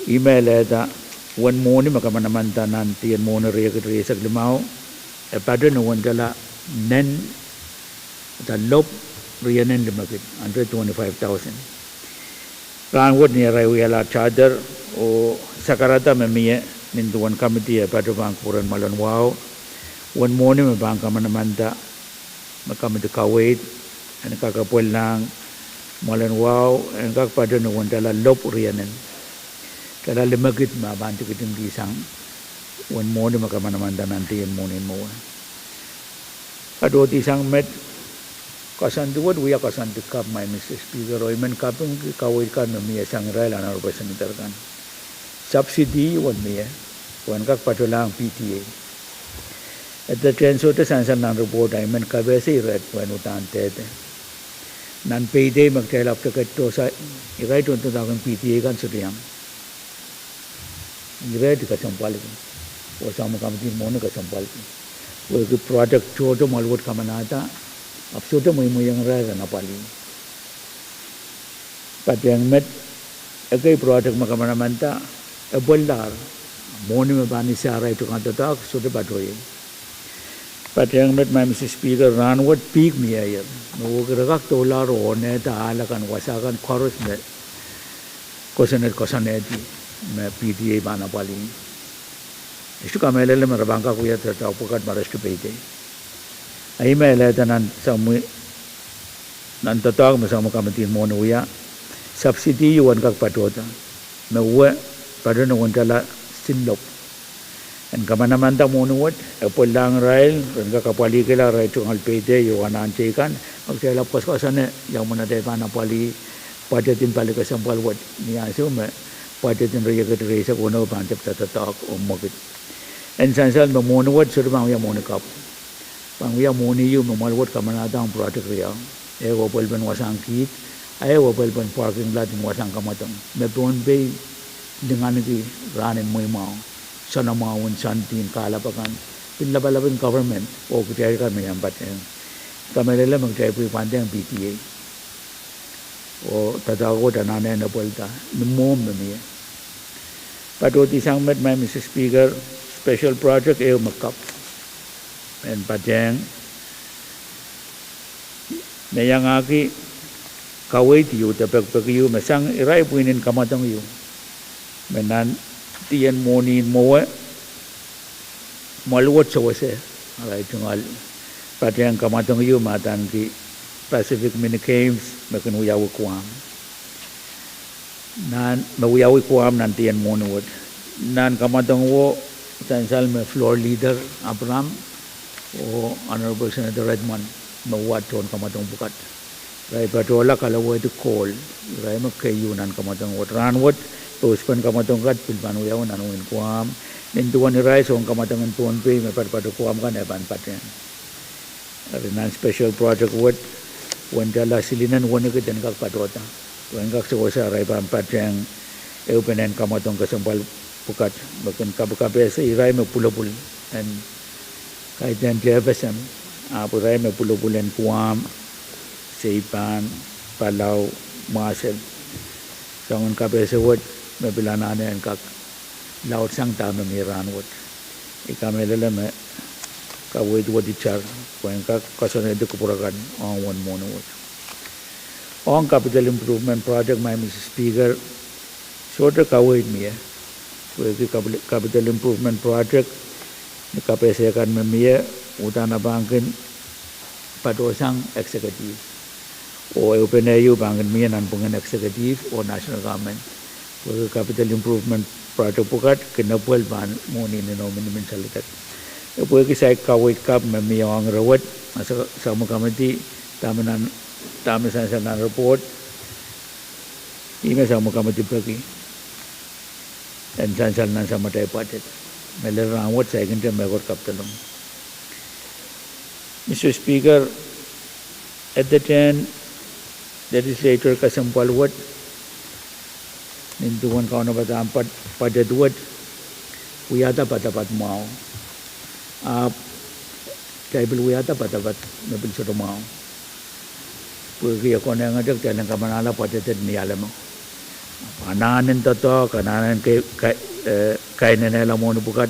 Ih me elehda, wen mwohni me kamanamanda nan dien mwohni riekid rieisek limau, e patehng wendala nen, da lopw rienen limekid, hundred twenty-five thousand. Rahnwet ni arail wiahla charter, oh sakarada me mie nin duwen kamidi e patohwan kupwuren mwoalen wahu, wen mwohni me pahn kamanamanda, me kamidi kaweid en kak apwalih mwoalen wahu, en kak patehng wendala lopw rienen, dala limekid me pahn tikitingkihsang wen mwohni me kamanamanda nan dien mwohni mwowe. Patohdi sang met, koasoandi wet wia koasoandi kapw, Madam Speaker, oh I men kapingki kaweid kan me mie sang irail Honorable Senator kan. Subsidy wen mie, pwehn kak patohlahng P T A. E determine, sohte sansal nan report, I men kapehse ire pwehn uhdahn dehde. Nan payday me kitail ahpwtehn ketidohsa, irail tohndoadoahk en P T A kan sohte iang. Ire kesempwalki, oh soangen kamadien mwohni kesempwalki, pwehki project tohto mwoal wet kamanahda, ahpw sohte mweimweiong irail en apwalih. Patehng met, ekei project me kamanamanda, e pwellahr, mwohni me pahn ese arail tungoal doadoahk sohte patohieng. Patehng met, Madam Speaker, rahnwet pihk mieier me wekira kak doulahr oh onehda ahl akan, wasa kan koaros me kosonned koasoanehdi me P T A pahn apwalih. E sohte kamehlele me re pahn kak wia doadoahk pwukat ma re sohte payday. Ih me elehda nan doadoahk me soangen kamadien mwohni wia, subsidy uwen kak patohda, me uwe patehng wendala sinlopw en kamanamanda mwohni wet, e pwellahng irail, ren kak apwalihkihla arail tungoal payday oh anahn teikan, me kitail ahpw koasoakoasone ia mwomwen atail pahn apwalih budget en pali kesempwal wet, ni ansou me budget en riekid rieisek weneu pahn tepda doadoahk oh mwekid. En sansal me mwohni wet sohte pahn wia mwohni kapw. Pahn wia mwohni ieu me mwoal wet kamanahda ong project riau. Ehu apwalipen wasahn kiht, a ehu apwalipen parking lot en wasahn kamwadong, me Pohnpei linganiki rahn en mweimwahu, soanamwahu en soandi en kahlap akan, pil lapalap en government oh kitail kan me iang patehng. Kamehlele me kitail pwehki pwandehng P T A oh doadoahk wet anahne en epwelda ni mwohmw me mie. Patohdi sang met, Madam Speaker, special project ehu me kapw en patehng me iangahki kaweid ieu de pekipek ieu me sang irail pwihn en kamwadong ieu me nan dih en mwohni en mwowe, mwoaluwet sewese, arail tungoal patehng kamwadong ieu me adaneki Pacific Mini Games me kin wiawi Guam. Nan, me wiawi Guam nan dih en mwohni wet. Nan kamwadong wo, sansal me Floor Leader Abraham oh Honorable Senator Redmond me wahdo en kamwadong pwukat, irail patohla kalowehdi kohl, irail me keieu nan kamwadong wet. Rahn wet, pouspen kamwadong kat pil pahn wiawi nan wehin Guam. Nin duwen irail, soun kamwadong en Pohnpei me patopato Guam kan e pahn patehng. Eri nan special project wet, wendala silinen weniki en kak patohda, pwe en kak sewese arail pahn patehng ehupenen kamwadong kesempwal pwukat me kin kapikapehse irail me pwulopwul en kaidehn FSM, ahpw irail me pwulopwul en Guam, Saipan, Palau, Marshall. Soangen kapehse wet me pil anahne en kak laudsang dahme mie rahn wet. I kamehlele me kaweid wet itar pwe en kak koasoanehdi kupwur akan ong uwen mwohni wet. Ong capital improvement project, Madam Speaker, sohte kaweid mie, pwehki capital improvement project ni kapehse kan me mie, uhdahn e pahn kin patohsang executive, oh ehupene ieu pahn kin mie nanpwungen executive oh national government, pwehki capital improvement project pwukat kin epwel pahn mwohni ni nouminimin saledek. E pwehki saik kaweid kapw me mie ong ire wet, a sa-, Samwo Committee, dahme nan, dahme sansal nan report, ih me Samwo Committee peki en sansal nan samatail budget me lel rahn wet, saikinte mehkot kapidolong. Mr Speaker, edetehn legislature kesempwal wet, nin duwen kaunopada budget wet, wiahda poadoapoad mwahu. Ahpw kitail pil wiahda poadoapoad me pil sohte mwahu, pwehki e konehngete kitail en kamanahla budget ni alemo, anahnen doadoahk, anahnen ke-, ka-, eh, kainenehla mwohni pwukat,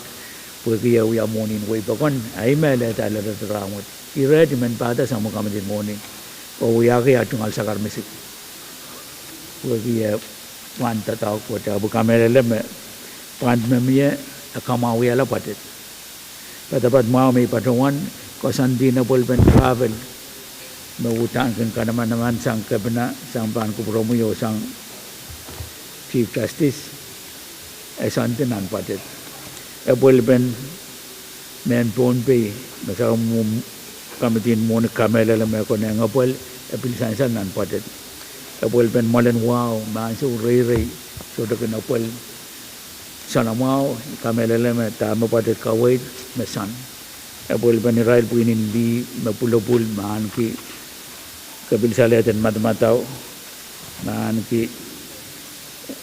pwehki e wia mwohni en weipokon. Ahi me lelehda lel rahn wet, ire I men pahda Samwo Committee en Mwohni oh wiahki ahi tungoal sakar misik, pwehki e pwand doadoahk wet. Ahpw I kamehlele me pwand me mie e kamwahuiala budget. Poadoapoad mwahu me I patohwan, koasoandi en epwelpen travel, me uhdahn kin kamanaman sang kepina, sang pahn kupwuromwi oh sang Chief Justice, e soandi nan budget. Epwelpen mehn Pohnpei me Samwo Committee en Mwohni kamehlele me e konehng epwel, e pil sansal nan budget. Epwelpen mwoalen wahu me ansou reirei sohte kin epwel soanamwahu, I kamehlele me dahme budget kaweid me soan. Epwelpen irail pwihn en lih me pwulopwul me ahneki kepilsalehden madamadau, me ahneki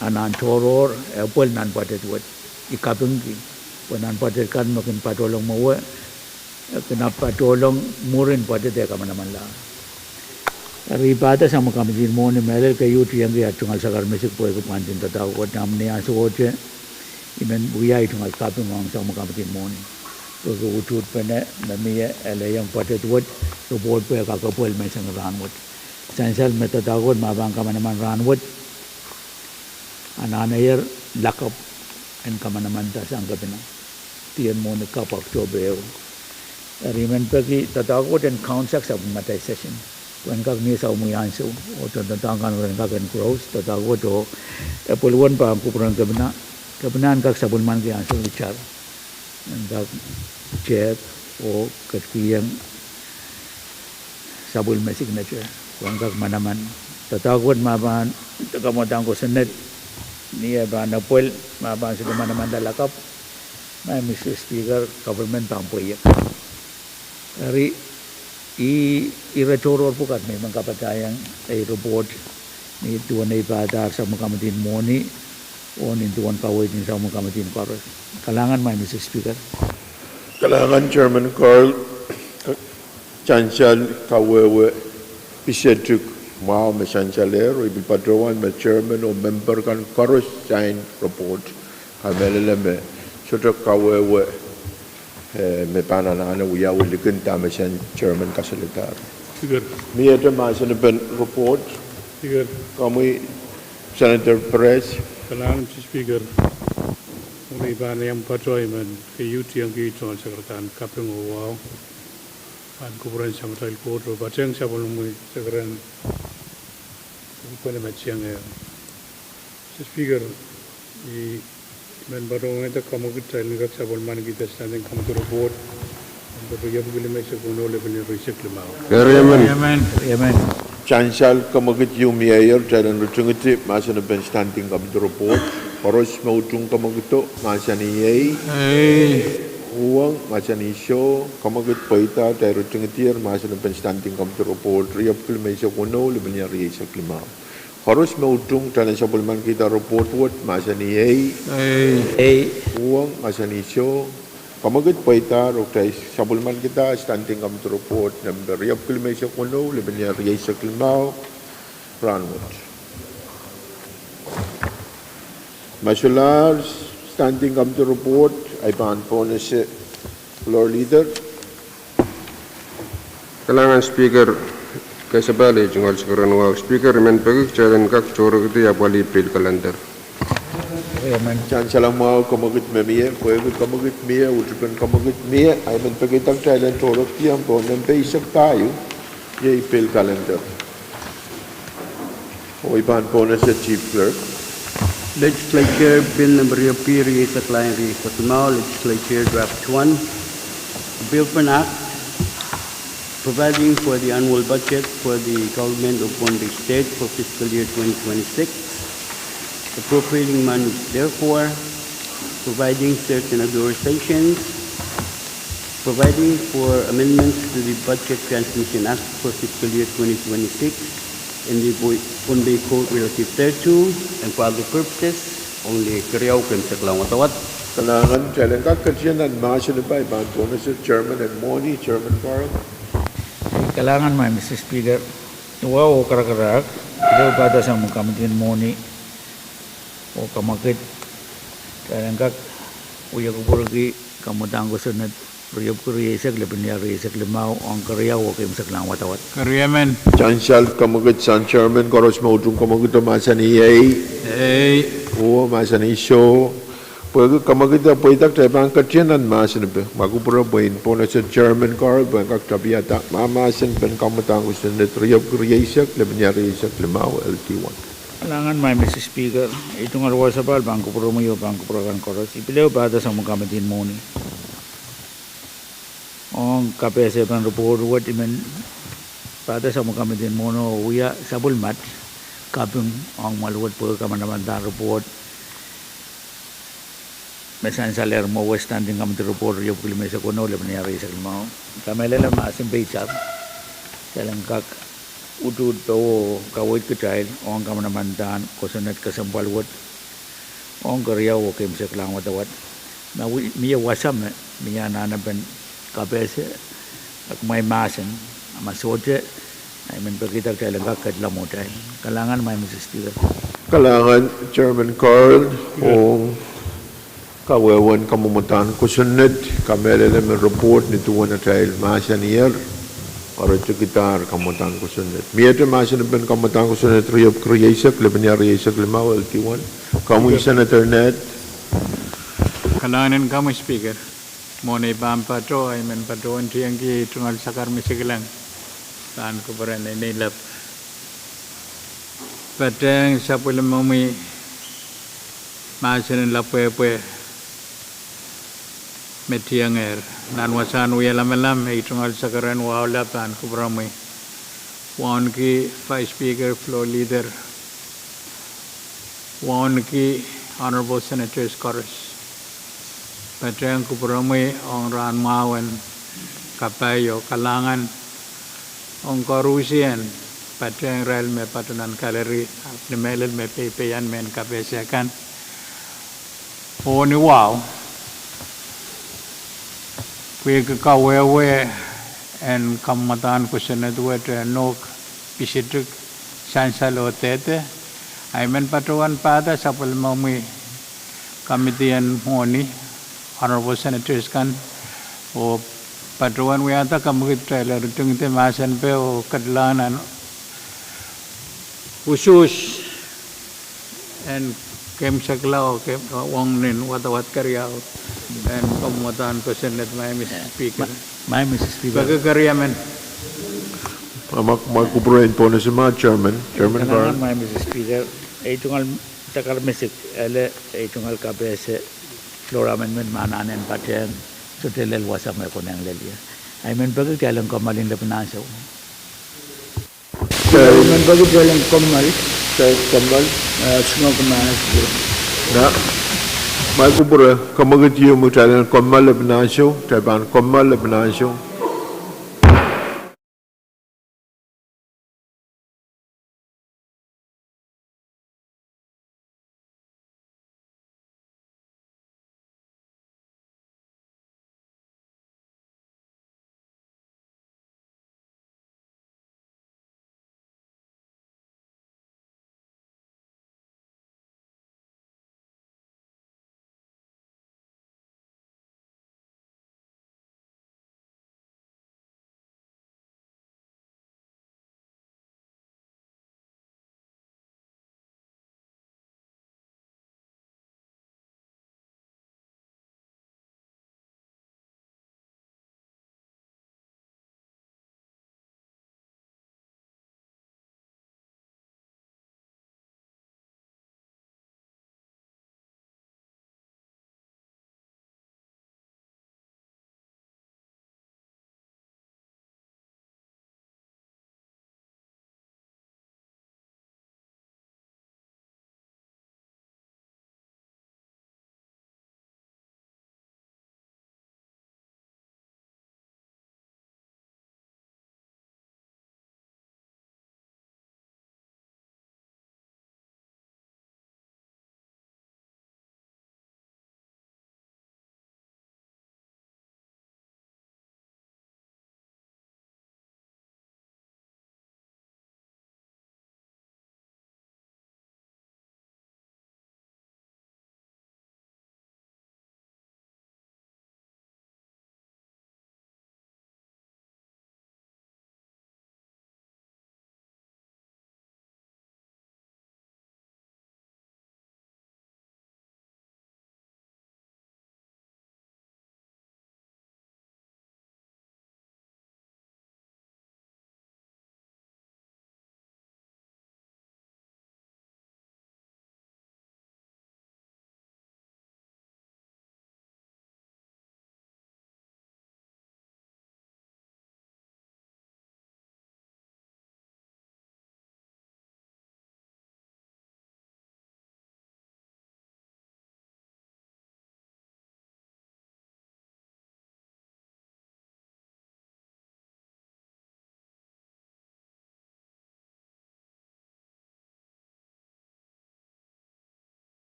anahn tohrohr, epwel nan budget wet. I kapingki pwe nan budget kan me kin patohlong mwowe, e kin ahpw patohlong mwurin budget e kamanamanlahr. Eri I pahda Samwo Committee en Mwohni, mehlel keieu I iangahki ahi tungoal sakar misik pwehki pwandin doadoahk wet. Ahpw ni ansouohte I men wia ahi tungoal kaping ong Samwo Committee en Mwohni, pwehki utuhtpene me mie, e lelohng budget wet, report pwe e kak epwel menseng rahn wet. Sansal me doadoahk wet me pahn kamanaman rahn wet, anahnehier lakapw en kamanamanda sang kepina, dih en mwohni kapw Oktohpe ehu. Eri I men peki doadoahk wet en kaunsak sapwellimatail session, pwe en kak mie sapwellime ansou, oh doadoahk kan en kak engross doadoahk wet, oh epwel wet pahn kupwuren kepina, kepina en kak sapwellimaniki ansou itar, en kak tehk oh ketikihong sapwellime signature, pwe en kak manaman. Doadoahk wet me pahn kamwadang kosonned, ni e pahn epwel, me pahn sohte manamanda lakapw, ma Mr Speaker, government pahn pweiek. Eri, ih, ire tohrohr pwukat me I men kapatahiong ei report, ni duwen ei pahdahr Samwo Committee en Mwohni, oh nin duwen kaweid en sapwellimen committee koaros. Kalahngan, Madam Speaker. Kalahngan, Chairman Carl. Sansal kawehwe pisetik mwahu me sansalehr, oh I pil patohwan me chairman oh memper kan koaros sign report. Kamehlele me sohte kawehwe eh, me pahn anahne wiawi likin dahme sen chairman kasalehdahr. Speaker. Miehte mahsen en report. Speaker. Komwi Senator Perez. Kalahngan, Madam Speaker. Mwein I pahn iang patohwan keieu tiengki tungoal sakaradahn kaping oh wahu. Pahn kupwuren Samatail Koht oh patehng sapwellimomwi sakaradahn pwene me tiengehr. Madam Speaker, I men patohwanohng kemwekid kitail en kak sapwellimanikihda standing committee report, number riepwiki limeisek weneu, lepin riesek limau. Keriemen. Keriemen. Sansal kemwekid ieu miehier, kitail en ritingidi mahsen en standing committee report. Koaros me utung kemwekido, mahsanih ei. Ei. Uhwong, mahsanih soh. Kemwekid pweida, kitail ritingidier mahsen en standing committee report riepwiki limeisek weneu, lepin riesek limau. Koaros me utung, kitail en sapwellimanikihda report wet, mahsanih ei. Ei. Ei. Uhwong, mahsanih soh. Kemwekid pweida, oh kitail sapwellimanikihda standing committee report number riepwiki limeisek weneu, lepin riesek limau, rahnwet. Ma solahr standing committee report, I pahn pohnese floor leader. Kalahngan Speaker, kasapahl ei tungoal sakaradahn wahu. Speaker, I men peki kitail en kak tohrohrkihdi apwalih pil calendar. Sansal mwahu kemwekid me mie, pwehki kemwekid mie, utupen kemwekid mie, I men pekihda kitail en tohrohrkihdi pohn nempe eisek pahieu, iei pil calendar. Oh I pahn pohnese Chief Clerk. Legislature Bill number riepwiki rieisek lain rieisek limau, Legislature Draft one, a bill for an act providing for the annual budget for the government of Pohnpei State for fiscal year twenty twenty-six, appropriating monies therefore, providing certain authorizations, providing for amendments to the Budget Transmission Act for fiscal year twenty twenty-six and the Pohnpei Code relative thereto, and for other purposes only. Keriau, keimwseklahn wadawad. Kalahngan, kitail en kak ketin nan mahsen en pahn pohnese chairman en mwohni, Chairman Carl. Kalahngan, Madam Speaker. Wahu oh karakarahk, I pil pahda sapwellimen committee en mwohni oh kemwekid, kitail en kak wia kupwurki kamwadang kosonned riepwiki rieisek, lepin riesek limau, ong keriau oh keimwseklahn wadawad. Keriemen. Sansal kemwekid, sang chairman, koaros me utung kemwekido, mahsanih ei. Ei. Uhwong, mahsanih soh. Pwehki kemwekid pweida, kitail pahn ketin nan mahsen en pahn kupwure pwe I pohnese chairman Carl pwe en kak tapiada mahmahsen en pahn kamwadang kosonned riepwiki rieisek, lepin riesek limau, L T one. Kalahngan, Madam Speaker. I tungoal wasapahl pahn kupwuromwi oh pahn kupwure kan koaros. I pil pahda sapwellimen committee en mwohni ong kapehse pahn report wet. I men pahda sapwellimen committee en mwohni oh wia sapwellimatail kaping ong mwahl wet pwe kamanamandan report me sansalehr mwowe, standing committee report riepwiki limeisek weneu, lepin riesek limau. Kamehlele me mahsen peitar, kitail en kak utuht powe oh kaweid kitail ong kamanamandan kosonned kesempwal wet ong keriau oh keimwseklahn wadawad. Ma mie wasa me mie anahnepen kapehse, ahmw mahsen, a ma sohte, I men pekihda kitail en kak ketla mwohtail. Kalahngan, Madam Speaker. Kalahngan, Chairman Carl, ong kawehwehn kamwadang kosonned. Kamehlele me report ni duwen atail mahsaniher, ire tikitar kamwadang kosonned. Miehte mahsen en pahn kamwadang kosonned riepwiki rieisek, lepin riesek limau, L T one. Komwi Senator Ned. Kalahngan en komwi Speaker. Mwohni, I pahn patoh, I men patohwan tiengki tungoal sakar me sikilang pahn kupwuren Neinei Lap. Patehng sapwellimomwi mahsen en lapwehpwe me tiengehr. Nan wasahn wia lamalam, ei tungoal sakaradahn wahu lap pahn kupwuromwi. Wauneki Vice Speaker, Floor Leader, wauneki Honorable Senators koaros. Patehng kupwuromwi ong rahn mwahu en kapai oh kalahngan ong koarusie, patehng irail me patoh nan gallery, ahpw ni mehlel me peipeian mehn kapehse kan. Oh ni wahu, pwehki kawehwe en kamwadahn kosonned wet, eh, nohk pisitik, sansal oh dehde, I men patohwan pahda sapwellimomwi committee en mwohni, honorable senators kan, oh patohwan wiahda kemwekid kitail en ritingdi mahsen peh oh ketilahng nan usuhs en keimwsekla oh ke-, ong nin wadawad keriau en kamwadahn kosonned, Madam Speaker. Madam Speaker. Peki keriau men. Ma, ma, ma kupwuren pohnese ma, Chairman, Chairman Karen. Madam Speaker, ei tungoal dakarmesik, ele ei tungoal kapehse floor amendment me anahne patehng sohte lel wasa me konehng lel ie. I men peki kitail en kommoal ni lipin ansou. I men peki kitail en kommoal. Kitail kommoal. Eh, sngok ma, na, ma kupwure, kemwekid ieu me kitail en kommoal lipin ansou, kitail pahn kommoal lipin ansou.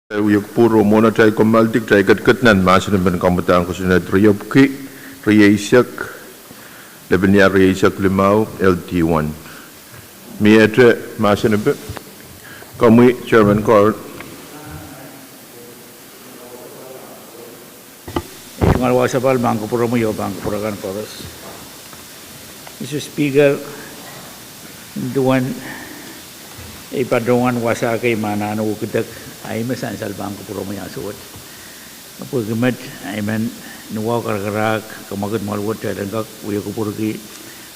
Wia kupwur oh mwohn atail kommoaldi, kitail ketiket nan mahsen en pahn kamwadahn kosonned riepwiki rieisek, lepin iar rieisek limau, L D one. Miehte mahsen en pahn, komwi Chairman Carl. Ei tungoal wasapahl, pahn kupwuromwi oh pahn kupwur akan koaros. Mister Speaker, duwen ei patohwan wasa kei me anahne wekidek, ahi me sansal pahn kupwuromwi ansou wet. Pwehki met, ahi men, ni wahu karakarahk, kamwakid mwahl wet kitail en kak wia kupwurki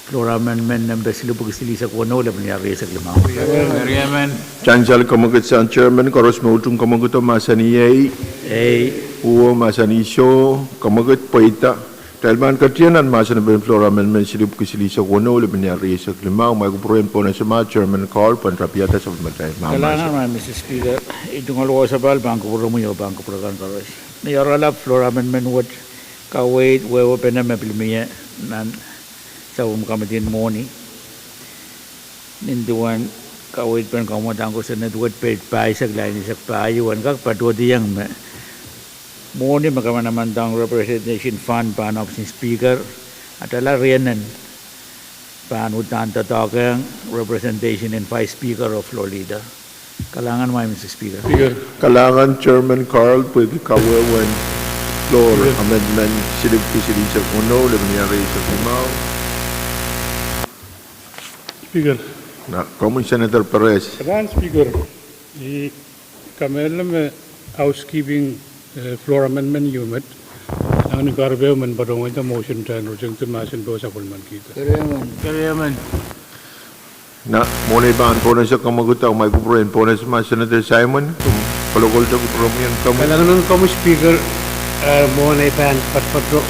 Floor Amendment nempe silipwiki silihsek weneu, lepin iar rieisek limau. Sansal kamwakid sang Chairman, koaros me utung kamwakido mahsanih ei. Uwo mahsanih soh, kamwakid pweida. Kitail pahn ketido nan mahsen en pahn Floor Amendment silipwiki silihsek weneu, lepin iar rieisek limau. Mwail kupwure en pohnese ma Chairman Carl pahn tapiada sapwellimatail mahmahsen. Kalahngan, Mister Speaker, ei tungoal wasapahl, pahn kupwuromwi oh pahn kupwur akan koaros. Ni oaralap Floor Amendment wet, kaweid wehwehpene me pil mie nan sapwellime kamidi en mwohni. Nin duwen kaweid pahn kamwadahn kosonned wet, page pahisek, line eisek pahieu, en kak patohdiong me mwohni me kamanamandohng representation fund pahn ohpis en Speaker, atail rienen pahn uhdahn doadoahk ong representation en Vice Speaker oh Floor Leader. Kalahngan, Mister Speaker. Kalahngan Chairman Carl pwehki kawehwehn Floor Amendment silipwiki silihsek weneu, lepin iar rieisek limau. Speaker. Komwi Senator Perez. Madam Speaker, I kamehlele me housekeeping, eh, Floor Amendment ieu met, nan ni kahrehda men patohwan wia motion en ritingdi mahsen pwe sapwellimanikihda. Mwohn ei pahn pohnese kamwakido, mwail kupwure en pohnese ma Senator Simon, komw kolokolte kupwuromwi en komwi. Kalahngan komwi Speaker, eh, mwohn ei pahn patopato,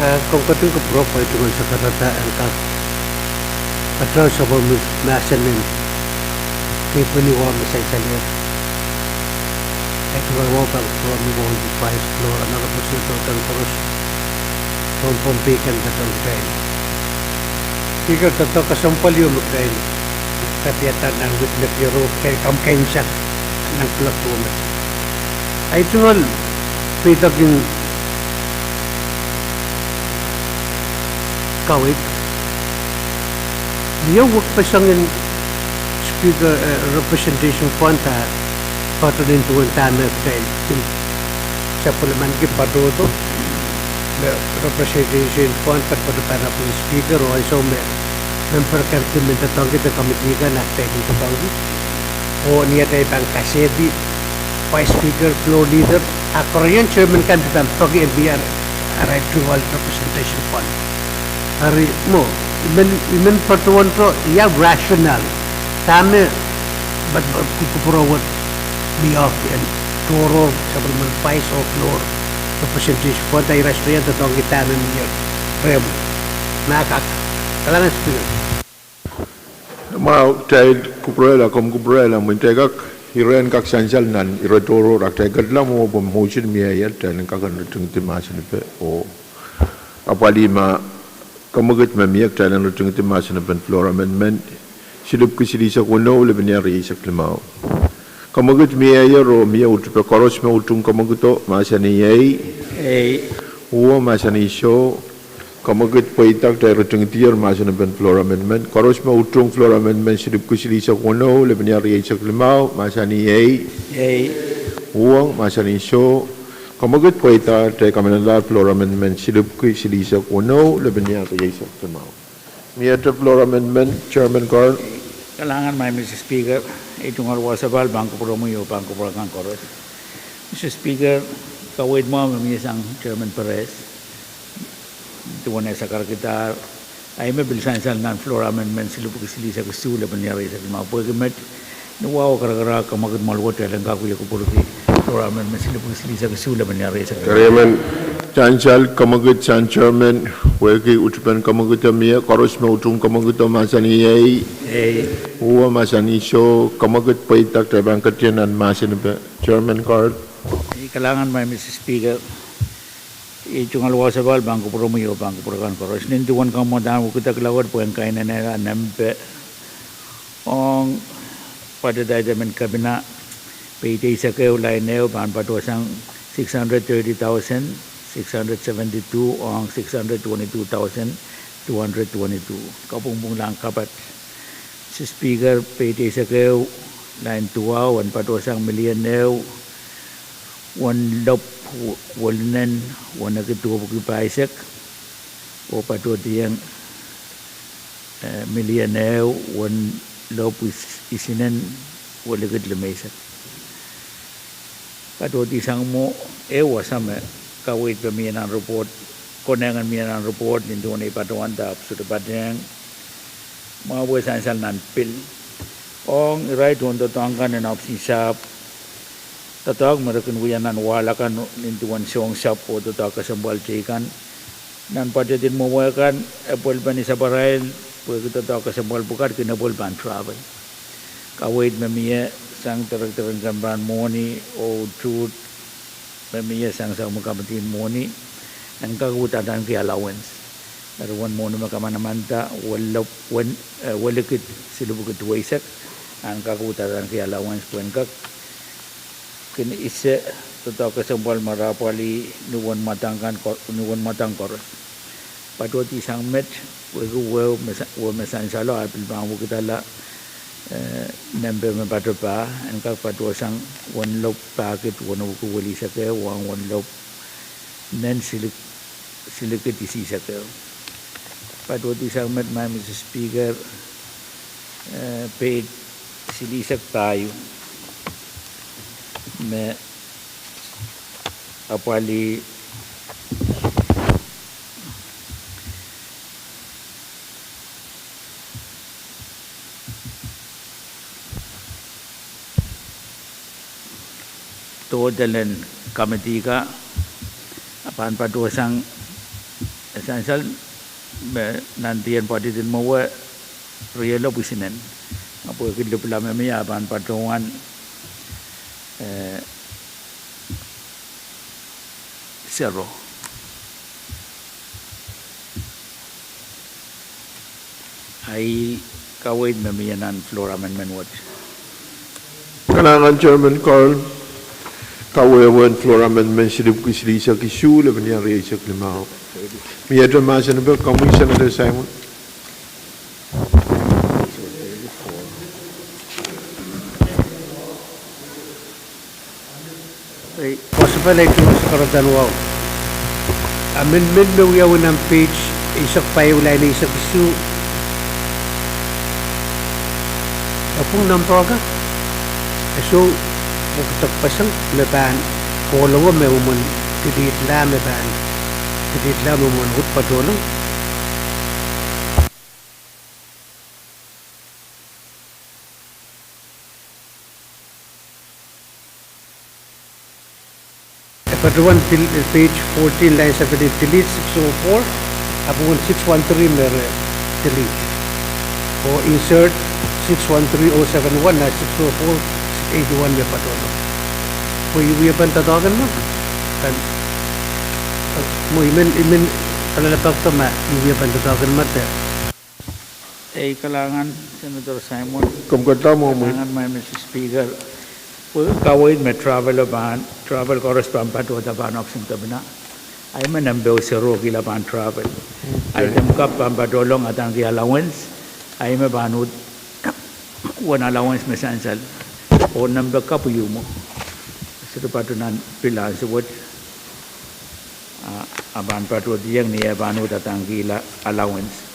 eh, komw ketin kupwure pwe I tungoal sakarada en kak patohwan sapwellime mahsen en kepini wah me sansalehr. Ei tungoal wahu pahn kupwuromwi oh Vice Floor, nan representative kan koaros, tohn Pohnpei kan, doadoahk kitail. Speaker, doadoahk kesempwal ieu me kitail tapiada nan wihk nekiero, kitail komw keimwsek nan kuloak duwe met. Ei tungoal peidoki kaweid, mie wekpeseng en Speaker, eh, representation fund a patohwan nin duwen dahme kitail kin sapwellimaniki patohdo me representation fund patopato pahn ohpis en Speaker, oh ansou me memper kan kin men doadoahngki de kamidi kan, a kitail kin doadoahngki. Oh ni atail pahn kasehdi Vice Speaker, Floor Leader, a koaros en chairman kan pahn peki en mie arail tungoal representation fund. Eri mwo, I men, I men patohwan to, ia rational, dahme, but, but, kupwuramwail mie en tohrohr sapwellimen Vice oh Floor representation fund, a irail sohte doadoahngki dahme mie rehmw. Ma kak. Kalahngan Speaker. Mwahu, kitail kupwurehla, komw kupwurehla, mwein kitail kak, irail en kak sansal nan ire tohrohr, a kitail ketlahng mwo pwe motion mie ie, kitail en kak en ritingdi mahsen en pahn, oh apwalih ma kamwakid me mie, kitail en ritingdi mahsen en pahn Floor Amendment silipwiki silihsek weneu, lepin iar rieisek limau. Kamwakid mie ie, oh mie uhd pwe koaros me utung kamwakido mahsanih ei. Uwo mahsanih soh. Kamwakid pweida, kitail ritingdier mahsen en pahn Floor Amendment. Koaros me utung Floor Amendment silipwiki silihsek weneu, lepin iar rieisek limau, mahsanih ei. Uwo mahsanih soh. Kamwakid pweida, kitail kamanalahr Floor Amendment silipwiki silihsek weneu, lepin iar rieisek limau. Miehte Floor Amendment, Chairman Carl. Kalahngan, Mister Speaker, ei tungoal wasapahl pahn kupwuromwi oh pahn kupwur akan koaros. Mister Speaker, kaweid mwahu me mie sang Chairman Perez duwen eh sakarkidahr, ahi me pil sansal nan Floor Amendment silipwiki silihsek isuh, lepin iar rieisek limau, pwehki met, ni wahu karakarahk, kamwakid mwahl wet kitail en kak wia kupwurki Floor Amendment silipwiki silihsek isuh, lepin iar rieisek limau. Sansal kamwakid sang chairman, pwehki uhd pahn kamwakido mie, koaros me utung kamwakido mahsanih ei. Uwo mahsanih soh. Kamwakid pweida, kitail pahn ketido nan mahsen en pahn Chairman Carl. Kalahngan, Mister Speaker. Ei tungoal wasapahl pahn kupwuromwi oh pahn kupwur akan koaros. Nin duwen kamwadahn wekidek laud pwehn kainenehla nempe ong patohdo emen kepina, Peid eisek ehu, lain ehu pahn patohsang six hundred thirty thousand six hundred seventy-two ong six hundred twenty-two thousand two hundred twenty-two. Kapwungpwunglahng kapat. Mister Speaker, peid eisek ehu, lain duwau en patohsang milion ehu wenlop welinen wenekid duwepwiki pahisek, oh patohdiong eh, milion ehu wenlop is-, isinen welikid limeisek. Patohdi sang mwo, ehu wasa me kaweid me mie nan report, konehng en mie nan report nin duwen ei patohwan, ahpw sohte patehng. Mwahu pwe sansal nan pil. Ong irail tohndoadoahk kan en ohpis en sahpw, doadoahk me re kin wia nan wahl akan nin duwen soahng sahpw oh doadoahk kesempwal teikan. Nan pwadjed en mwowe kan, epwel peni sapwarail, pwehki doadoahk kesempwal pwukat, kin epwel pahn travel. Kaweid me mie sang director en kempan mwohni oh tuht me mie sang saum kamidi en mwohni, en kak uhd adaneki allowance. Eri wen mwohni me kamanamanda, welop, wen, eh, welikid silipwukid duweisek, en kak uhd adaneki allowance pwe en kak kin ese doadoahk kesempwal me re apwalih ni wen mwadang kan ko-, ni wen mwadang koaros. Patohdi sang met, pwehki wehwe me sa-, wehwe me sansalo, a pil pahn wekidala, eh, nempe me patohpa, en kak patohsang wenlop pahkid wenewiki welihsek ehu, wahn wenlop nen silik-, silikid isihsek ehu. Patohdi sang met, Madam Mister Speaker, eh, peid silihsek pahieu me apwalih total en kamidi ka, a pahn patohsang, sansal me nan dihen pwadjed en mwowe rielopw isinen. A pwehki lipilap me mie, a pahn patohwan, eh, sero. Ahi kaweid me mie nan floor amendment wet. Kalahngan Chairman Carl. Kawehwe en floor amendment silipwiki silihsek isuh, lepin iang rieisek limau. Miehte mahsen epek, komwi Senator Simon. Ei, koasoia pali duwen sakaradahn wahu. Amendment me wiawi nan page eisek pahieu, lain eisek isuh. E pwung nempe ka? E sou wekidekpeseng me pahn kohlongo me mwomwen delete la, me pahn delete la me mwomwen uhd patohlong. E patohwan del-, eh, page fourteen, line seventeen, delete six oh four, ahpw wen six one three me re delete. Oh insert six one three oh seven one, na six oh four eighty-one me patohlong. Pwe I wie pahn doadoahk en met? Kan, eh, mwo I men, I men kalelapak ma I wie pahn doadoahk en met. Ei, kalahngan Senator Simon. Komw kak mwo mwi. Kalahngan Madam Mister Speaker. Pwe kaweid me travel pahn, travel koaros pahn patohda pahn ohpis en kepina. Ahi me nempe sero kila pahn travel. Ahi nempe kapw pahn patohlong adaneki allowance. Ahi me pahn uhd wen allowance me sansal. Oh nempe kapw ieu mwo. Sohte patoh nan pil ansou wet. A, a pahn patohdiong ni eh pahn uhd adaneki allowance.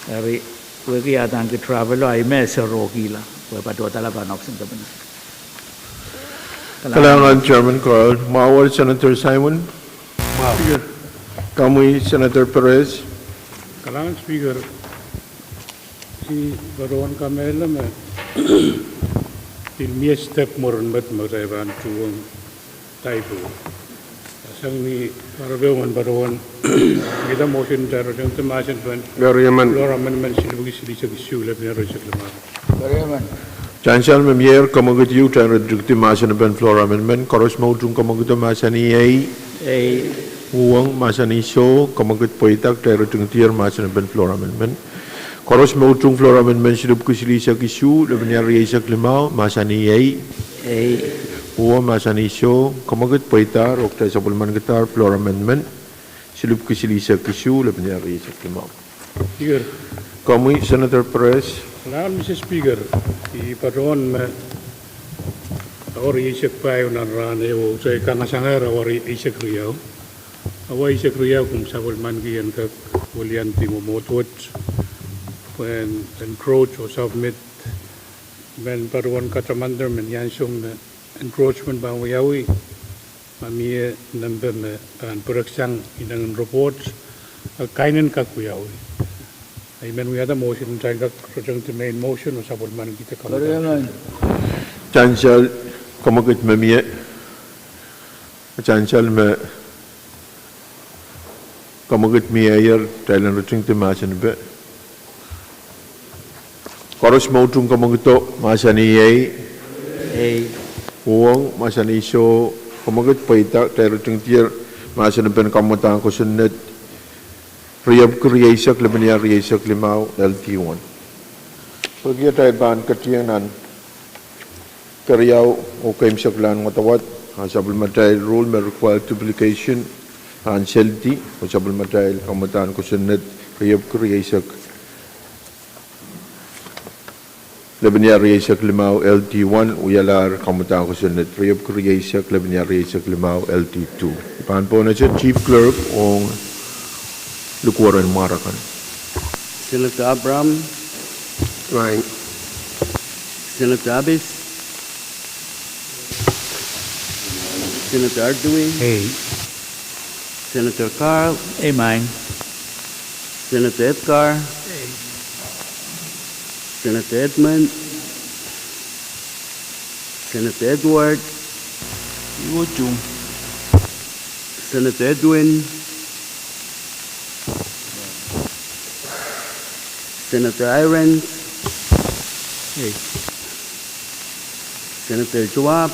Eri, wehwehki adaneki travel o, ahi me sero kila, pwe patohdala pahn ohpis en kepina. Kalahngan Chairman Carl. Mwahu wet Senator Simon. Mwahu. Komwi Senator Perez. Kalahngan Speaker. I patohwan kamehlele me pil mie step mwurin met me kitail pahn tuhwong typo. Sang ni karepe men patohwan, ihte motion directing te mahsen pen. Eri emen. Floor amendment silipwiki silihsek isuh, lepin iang rieisek limau. Eri emen. Sansal me mie, komw ketieu, directing mahsen pen floor amendment. Koaros me utung komw ketin mahsanih ei. Ei. Uhwong, mahsanih soh, komw ketin pweida directing tier mahsen pen floor amendment. Koaros me utung floor amendment silipwiki silihsek isuh, lepin iang rieisek limau, mahsanih ei. Ei. Uwen mahsanih soh, kamwekid pweidahr oh kitail sapwellimankidahr floor amendment, silipwki silihsek isuh, lepin iar rieisek limau. Speaker. Komwi Senator Perez. Kalahngan Mister Speaker, I patohwan me awa rieisek pahieu nan rahn ehu, oh se kangasangehr awa rieisek riau. Awa eisek riau kumw sapwellimanki en kak weliandi mwomwohd wet, pwehn encroach oh submit, men patohwan katamanda, men ansou me encroachment pahn wiawi, ma mie nempe me pahn pireksang inengen report, a kainen kak wiawi. I men wiahda motion, kitail kak return to main motion, oh sapwellimankihda kaunda. Sansal, kamwekid me mie, sansal me kamwekid mieier, kitail en return to mahsen pe. Koaros me utung kamwekido, mahsanih ei. Ei. Uwen mahsanih soh, kamwekid pweida, kitail return tier mahsen pen kamwadahn kosonned riepwiki rieisek, lepin iar rieisek limau, L D one. Pwehki atail pahn ketieng nan keriau oh keimwseklahn wadawad, a sapwellimatail rule me require duplication pahn seldi, oh sapwellimatail kamwadahn kosonned riepwiki rieisek, lepin iar rieisek limau, L D one, wialahr kamwadahn kosonned riepwiki rieisek, lepin iar rieisek limau, L D two. I pahn pohnese Chief Clerk ong likwerehn mwahr akan. Senator Abraham. Ei. Senator Abis. Senator Artui. Ei. Senator Carl. Ei, mie. Senator Edgar. Ei. Senator Edmund. Senator Edward. Ei, utung. Senator Edwin. Senator Irons. Ei. Senator Joab.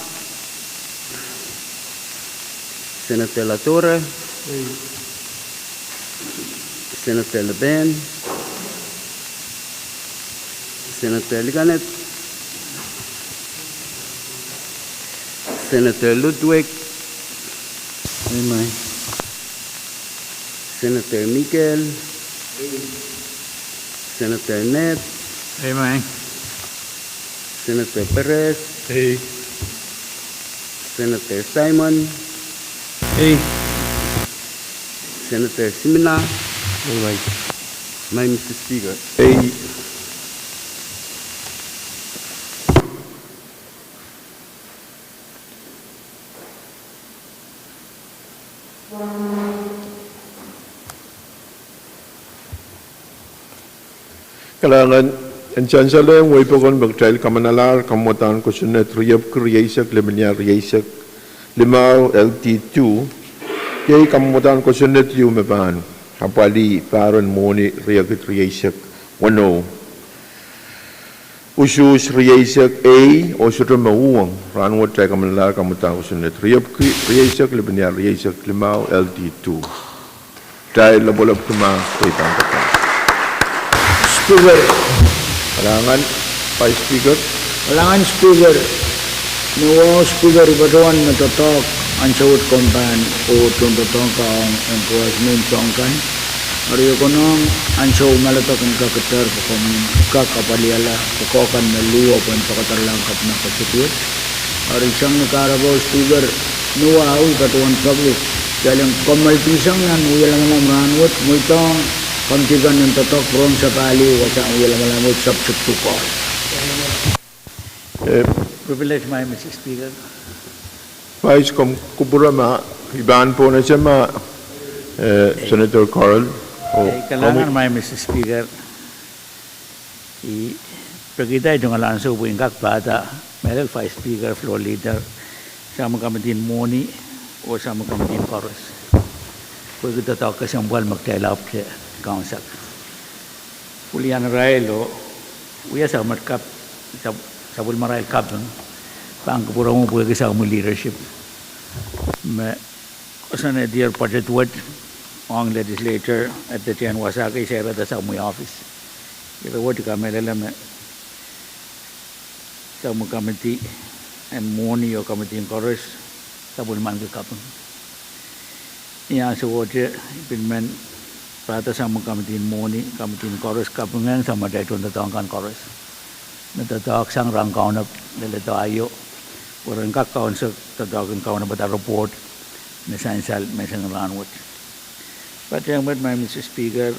Senator Latorre. Ei. Senator Leben. Senator Likanet. Senator Ludwig. Ei, mie. Senator Miguel. Senator Ned. Ei, mie. Senator Perez. Ei. Senator Simon. Ei. Senator Simina. Ei, mie. Mie, Mister Speaker. Ei. Kalahngan, en sansalehng wehi pokon me kitail kamanalahr kamwadahn kosonned riepwiki rieisek, lepin iar rieisek limau, L D two, iei kamwadahn kosonned ieu me pahn apwalih pahr en mwohni riekid rieisek weneu, usuhs rieisek ei, oh sohte me uhwong. Rahnwet kitail kamanalahr kamwadahn kosonned riepwiki rieisek, lepin iar rieisek limau, L D two. Kitail lapalap kumwail, kitail pahn kak. Speaker. Kalahngan, Vice Speaker. Kalahngan Speaker. Ni wahu Speaker, I patohwan me doadoahk ansou wet komw pahn, oh tohn doadoahk kan ong enforcement soang kan. Eri e konehng ansou me ledek en kak eder pwe komw kak apwalihala pwukoa kan me luhwo pwehn pakadaralahng kapinga koasoandi wet. Eri sang ni kahrepe Speaker, ni wahu I patohwan sapwluk, I len kommoaldi sang nan wie lamalam rahnwet, mweidohng komiti kan en doadoahk pwurehng sapahl ieu sang wie lamalam wet subject to call. Eh, privilege mie, Mister Speaker. Vice, komw kupwure ma I pahn pohnese ma, eh, Senator Carl. Oh, eh, kalahngan mie, Mister Speaker. I pekihda I tungoal ansou pwe I en kak pahda mehlel Vice Speaker, Floor Leader, sapwellimatail komitin mwohni, oh sapwellimatail komitin koaros. Pwehki doadoahk kesempwal me kitail ahpwte kaunsak. Pwilian irail oh wia sapwellimarail kap-, sap-, sapwellimarail kaping, pahn kupwuromwi pwehki sapwellime leadership me koasoanehdier budget wet ong legislature, at the time wasa kei I sairada sapwellime office. Ire wet I kamehlele me sapwellime komitin en mwohni oh komidien koaros, sapwellimaniki kaping. Ni ansouohte, I pil men pahda sang mwo komidien mwohni, komidien koaros, kapingehng sang matail tohndoadoahk kan koaros me doadoahk sang rahn kaunop leledo aio, pwe ren kak kaunsekala doadoahk en kaunopada report me sansal menseng rahn wet. Patehng met, Madam Speaker,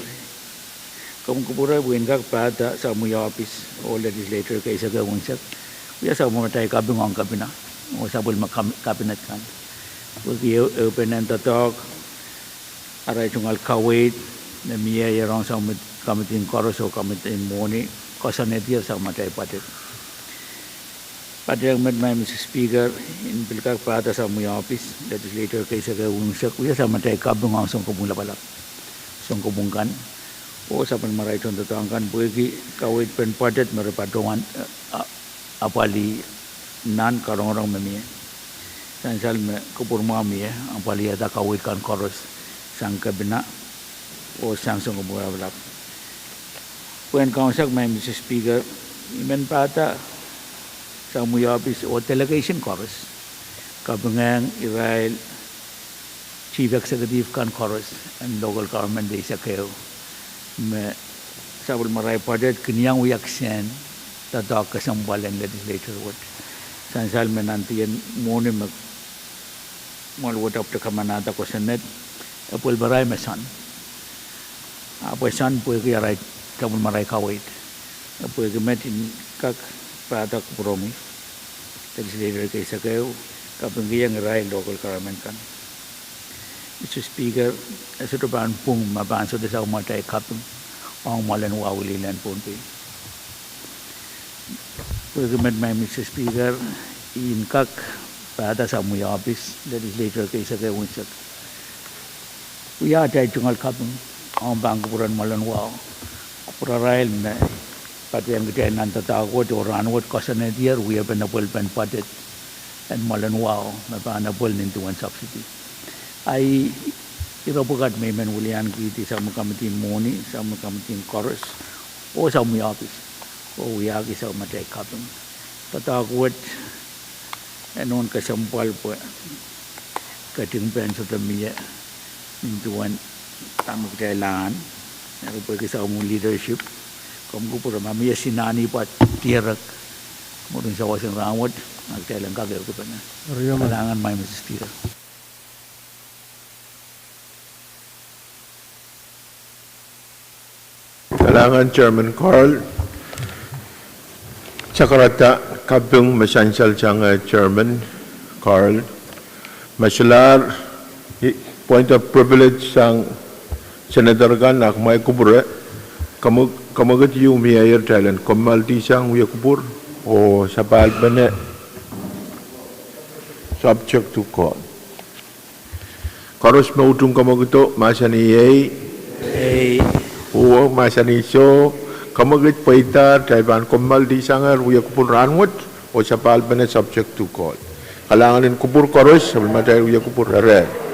komw kupwure pwe I en kak pahda sang mwo ohpis oh legislator case ekehu unsek, wia sang mwo matail kaping ong kepina oh sapwellime kam-, kabinet kan. Pwehki ehu, ehupenen doadoahk arail tungoal kaweid me mie rong sang mwo komidien koaros oh komidien mwohni koasoanehdier sang matail budget. Patehng met, Madam Speaker, I en pil kak pahda sang mwo ohpis legislator case ekehu unsek, wia sang matail kaping ong sounkopwung lapalap, sounkopwung kan, oh sapwellime arail tohndoadoahk kan, pwehki kaweidpen budget me re patohwan, eh, a-, apwalih nan karongorong me mie. Sansal me kupwur mwahu mie apwalihada kaweid kan koaros sang kepina oh sang sounkopwung lapalap. Pwehn kaunsekala, Madam Speaker, I men pahda sang mwo ohpis oh delegation koaros, kapingehng irail chief executive kan koaros en local government eisek ehu, me sapwellime arail budget kin iang wia kisehn doadoahk kesempwal en legislator wet. Sansal me nan dien mwohni me mwoal wet apwte kamanahda kosonned, e pwelparail me soan. Ahpw e soan pwehki arail sapwellime arail kaweid. E pwehki met I en kak pahda kupwuromwi legislator case ekehu, kapingkihong irail local government kan. Madam Speaker, e sohte pahn pwung ma pahn sohte sang mwo atail kaping ong mwoalen wahu lilien Pohnpei. Pwehki met, Madam Speaker, I en kak pahda sang mwo ohpis legislator case ekehu unsek, wia atail tungoal kaping ong pahn kupwuren mwoalen wahu, kupwurarail me patehng kitail nan doadoahk wet oh rahn wet koasoanehdier wiepen epwelpen budget en mwoalen wahu me pahn epwel nin duwen subsidy. Ahi, ire pwukat me I men wiliankihdi sang mwo komidien mwohni, sang mwo komidien koaros, oh sang mwo ohpis, oh wiahki sang mwo atail kaping. Doadoahk wet e nohn kesempwal pwe ketingpehn sohte mie nin duwen dahme kitail ahn, eri pwehki sang mwo leadership, komw kupwure ma mie sinani pwa dierek mwurin sawas en rahn wet, ma kitail en kak ehukipene. Kalahngan, Madam Speaker. Kalahngan Chairman Carl. Sakarada kaping me sansal sang, eh, Chairman Carl. Me solahr, i, point of privilege sang senator kan, ahmw kupwure, komw, komw ketieu mie irail en kommoaldi sang wia kupwur oh sapahlpene subject to call. Koaros me utung komw ketido mahsanih ei. Ei. Oh mahsanih soh. Komw ketido pweida, kitail pahn kommoaldi sang wia kupwur rahn wet oh sapahlpene subject to call. Kalahngan en kupwur koaros, sapwellimatail wia kupwur ere.